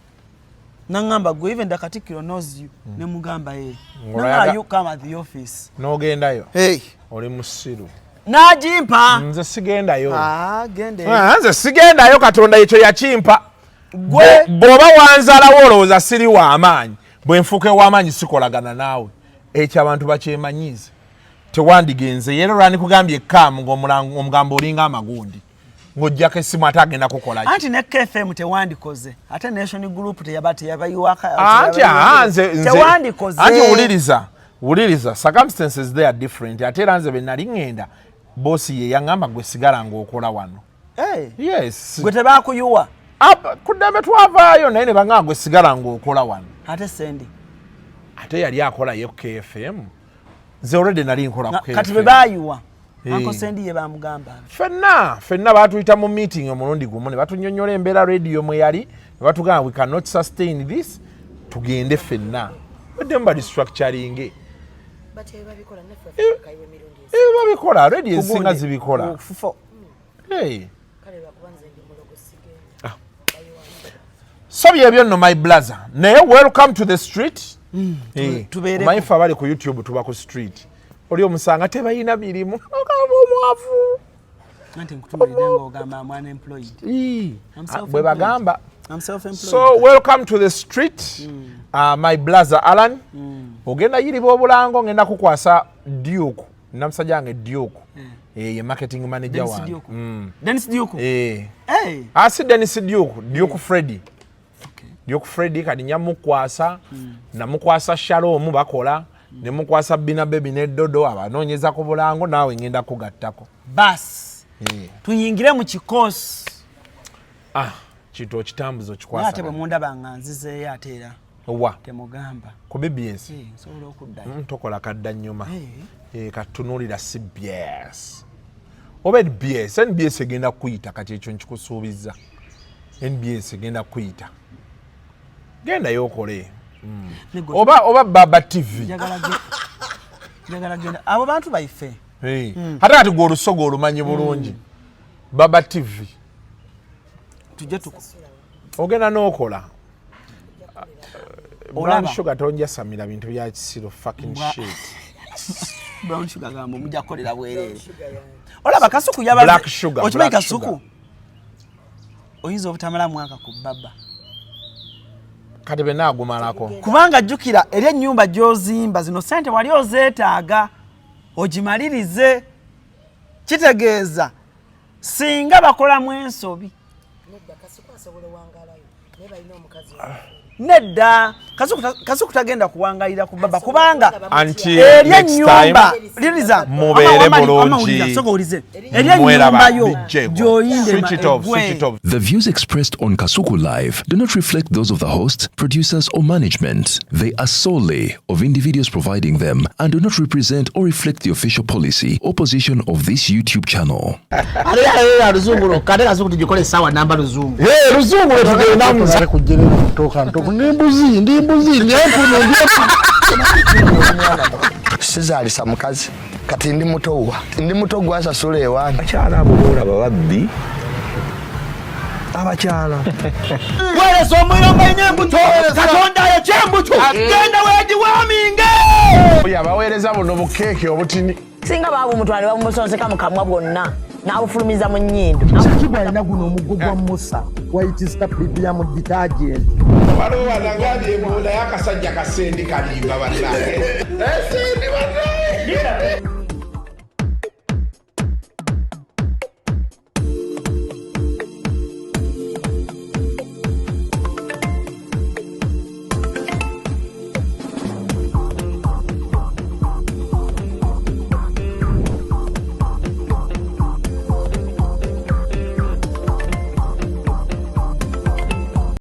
Nangamba gwe even the Katikkiro knows you. Ne mugamba ye. Nangamba you come at the office.
N'ogendayo.
Hey.
Oli musiru.
N'agimpa.
Nze sigendayo.
Ah, gende.
Ah, nze sigendayo Katonda ekyo yakimpa.
Gwe
bw'oba wanzalawo olowooza siri wa maanyi. Bwe nfuuka ew'amaanyi sikolagana naawe. Ekyo abantu bakyemanyiize. Tewandigenze. Era lwandikugambye ekkaamu ng'omugambo olinga amagundi. Ng'ojjako essimu ate agenda kukola ki?
Anti ne KFM tewandikoze. Ate Nation Group teyabayiwaka.
Anti, nze,
Tewandikoze.
Anti wuliriza, circumstances they are different. Ate era nze bwe nali ŋŋenda, boss ye yaŋŋamba gwe sigala ng'okola wano.
Hey.
Yes.
Gwe tebaakuyuwa.
Ku ddembe twavaayo naye ne baŋŋamba gwe sigala ng'okola wano.
Ate Sendi.
Ate yali akola ye ku KFM. Nze already nali nkola ku KFM.
Kati bwe baayiwa. Uncle Sendi ye bamugamba.
Ffenna baatuyita mu meeting omulundi gumu ne batunyonnyola embeera radio mwe yali, ne batugamba we cannot sustain this, tugende ffenna. Baddemu barestructuringe. Babikola, radio ezisinga zibikola. Hey. So byebyo nno my brother. Naye welcome to the street. Omanyi ffe abali ku YouTube tuba ku street. Oli omusanga tebalina mirimu. Ogamba omwavu.
Anti nkutunuulidde ng'ogamba I'm unemployed. I'm self-employed.
Bwe bagamba.
I'm self-employed.
So welcome to the street. My brother Alan. Ogenda yiriba obulango ngenda kukwasa Duke. Namusajja wange Duke. Ye marketing manager
Dennis
wange.
Duke. Dennis Duke.
Eh.
Hey.
Ah, si Dennis Duke, Duke Freddy.
Okay.
Luke Freddy kati nyamukwasa, namukwasa Shalom bakola, nemukwasa Bina Baby ne Dodo abanoonyeza ku bulango, naawe ngenda kugattako.
Bas, tuyingire mu kikosi.
Ah, kintu okitambuza.
Naye ate
okikwasa.
Bwe mundaba nga nzizeeyo ate era
Wa
temugamba.
Ku BBS?
Eh, nsobola okuddayo.
Tokola kadda nnyuma. Eh, katunuulira CBS oba NBS. NBS egenda kukuyita kati, ekyo nkikusuubiza. NBS egenda kukuyita, gendayo okole. Oba Baba TV.
Njagala genda, abo bantu baife.
Hey. Ate kati gwe olusoga olumanyi bulungi. Baba TV.
Tujje tuku
ogenda n'okola. Brown
Olaba.
Sugar tonjasamira bintu bya kisiru, fucking shit.
Brown Sugar gamba mujja kukolera bwereere. Olaba Kasuku yaba
Black Sugar,
okimanyi
Black
Kasuku
Sugar.
Oyinza obutamala mwaka ku Baba.
Kati be naagumalako.
Kubanga jjukira eri ennyumba gy'ozimba, zino sente wali ozeetaaga ogimalirize. Kitegeeza singa bakolamu ensobi.
Nedda, Kasuku asobola owangalayo, naye balina omukazi.
Nedda, Kasuku tagenda kuwangalira ku Baba kubanga
Until
eri
next
ennyumba
time,
liriza
mubeere bulungi.
Soka owulize, eri
Mweraba,
ennyumba yo
bijjeeko.
gy'oyinda
Switch it off, switch it off.
The views expressed on Kasuku Live do not reflect those of the host, producers, or management. They are solely of individuals providing them and do not represent or reflect the official policy or position of this YouTube channel.
Ate ate luzungu lwokka, ate Kasuku tugikole essaawa namba luzungu.
Luzungu lwetugendamu.
Kujjerera mutoka ntoku, ndi mbuzi, ndi mbuzi, ndi empuno, ndi empuno.
Sizaalisa mukazi, kati ndi muto, wa ndi muto gwasasula ewange.
Abakyala abo boolaba babbi abakyala.
Weereza omuyomba nnyo embuto, Katonda ayokya embuto, genda weegiwaaminge.
Oyo abaweereza buno bukeeke obutini.
Singa baabumutwala ne babumusonseka mu kamwa bwonna n'abufulumiza mu nnyindo.
Kigwa alina guno omuggo gwa Musa, White Star Premium Detergent.
Waliwo wanagambye naye akasajja kasendi kalimba bannange. Sendi bannange.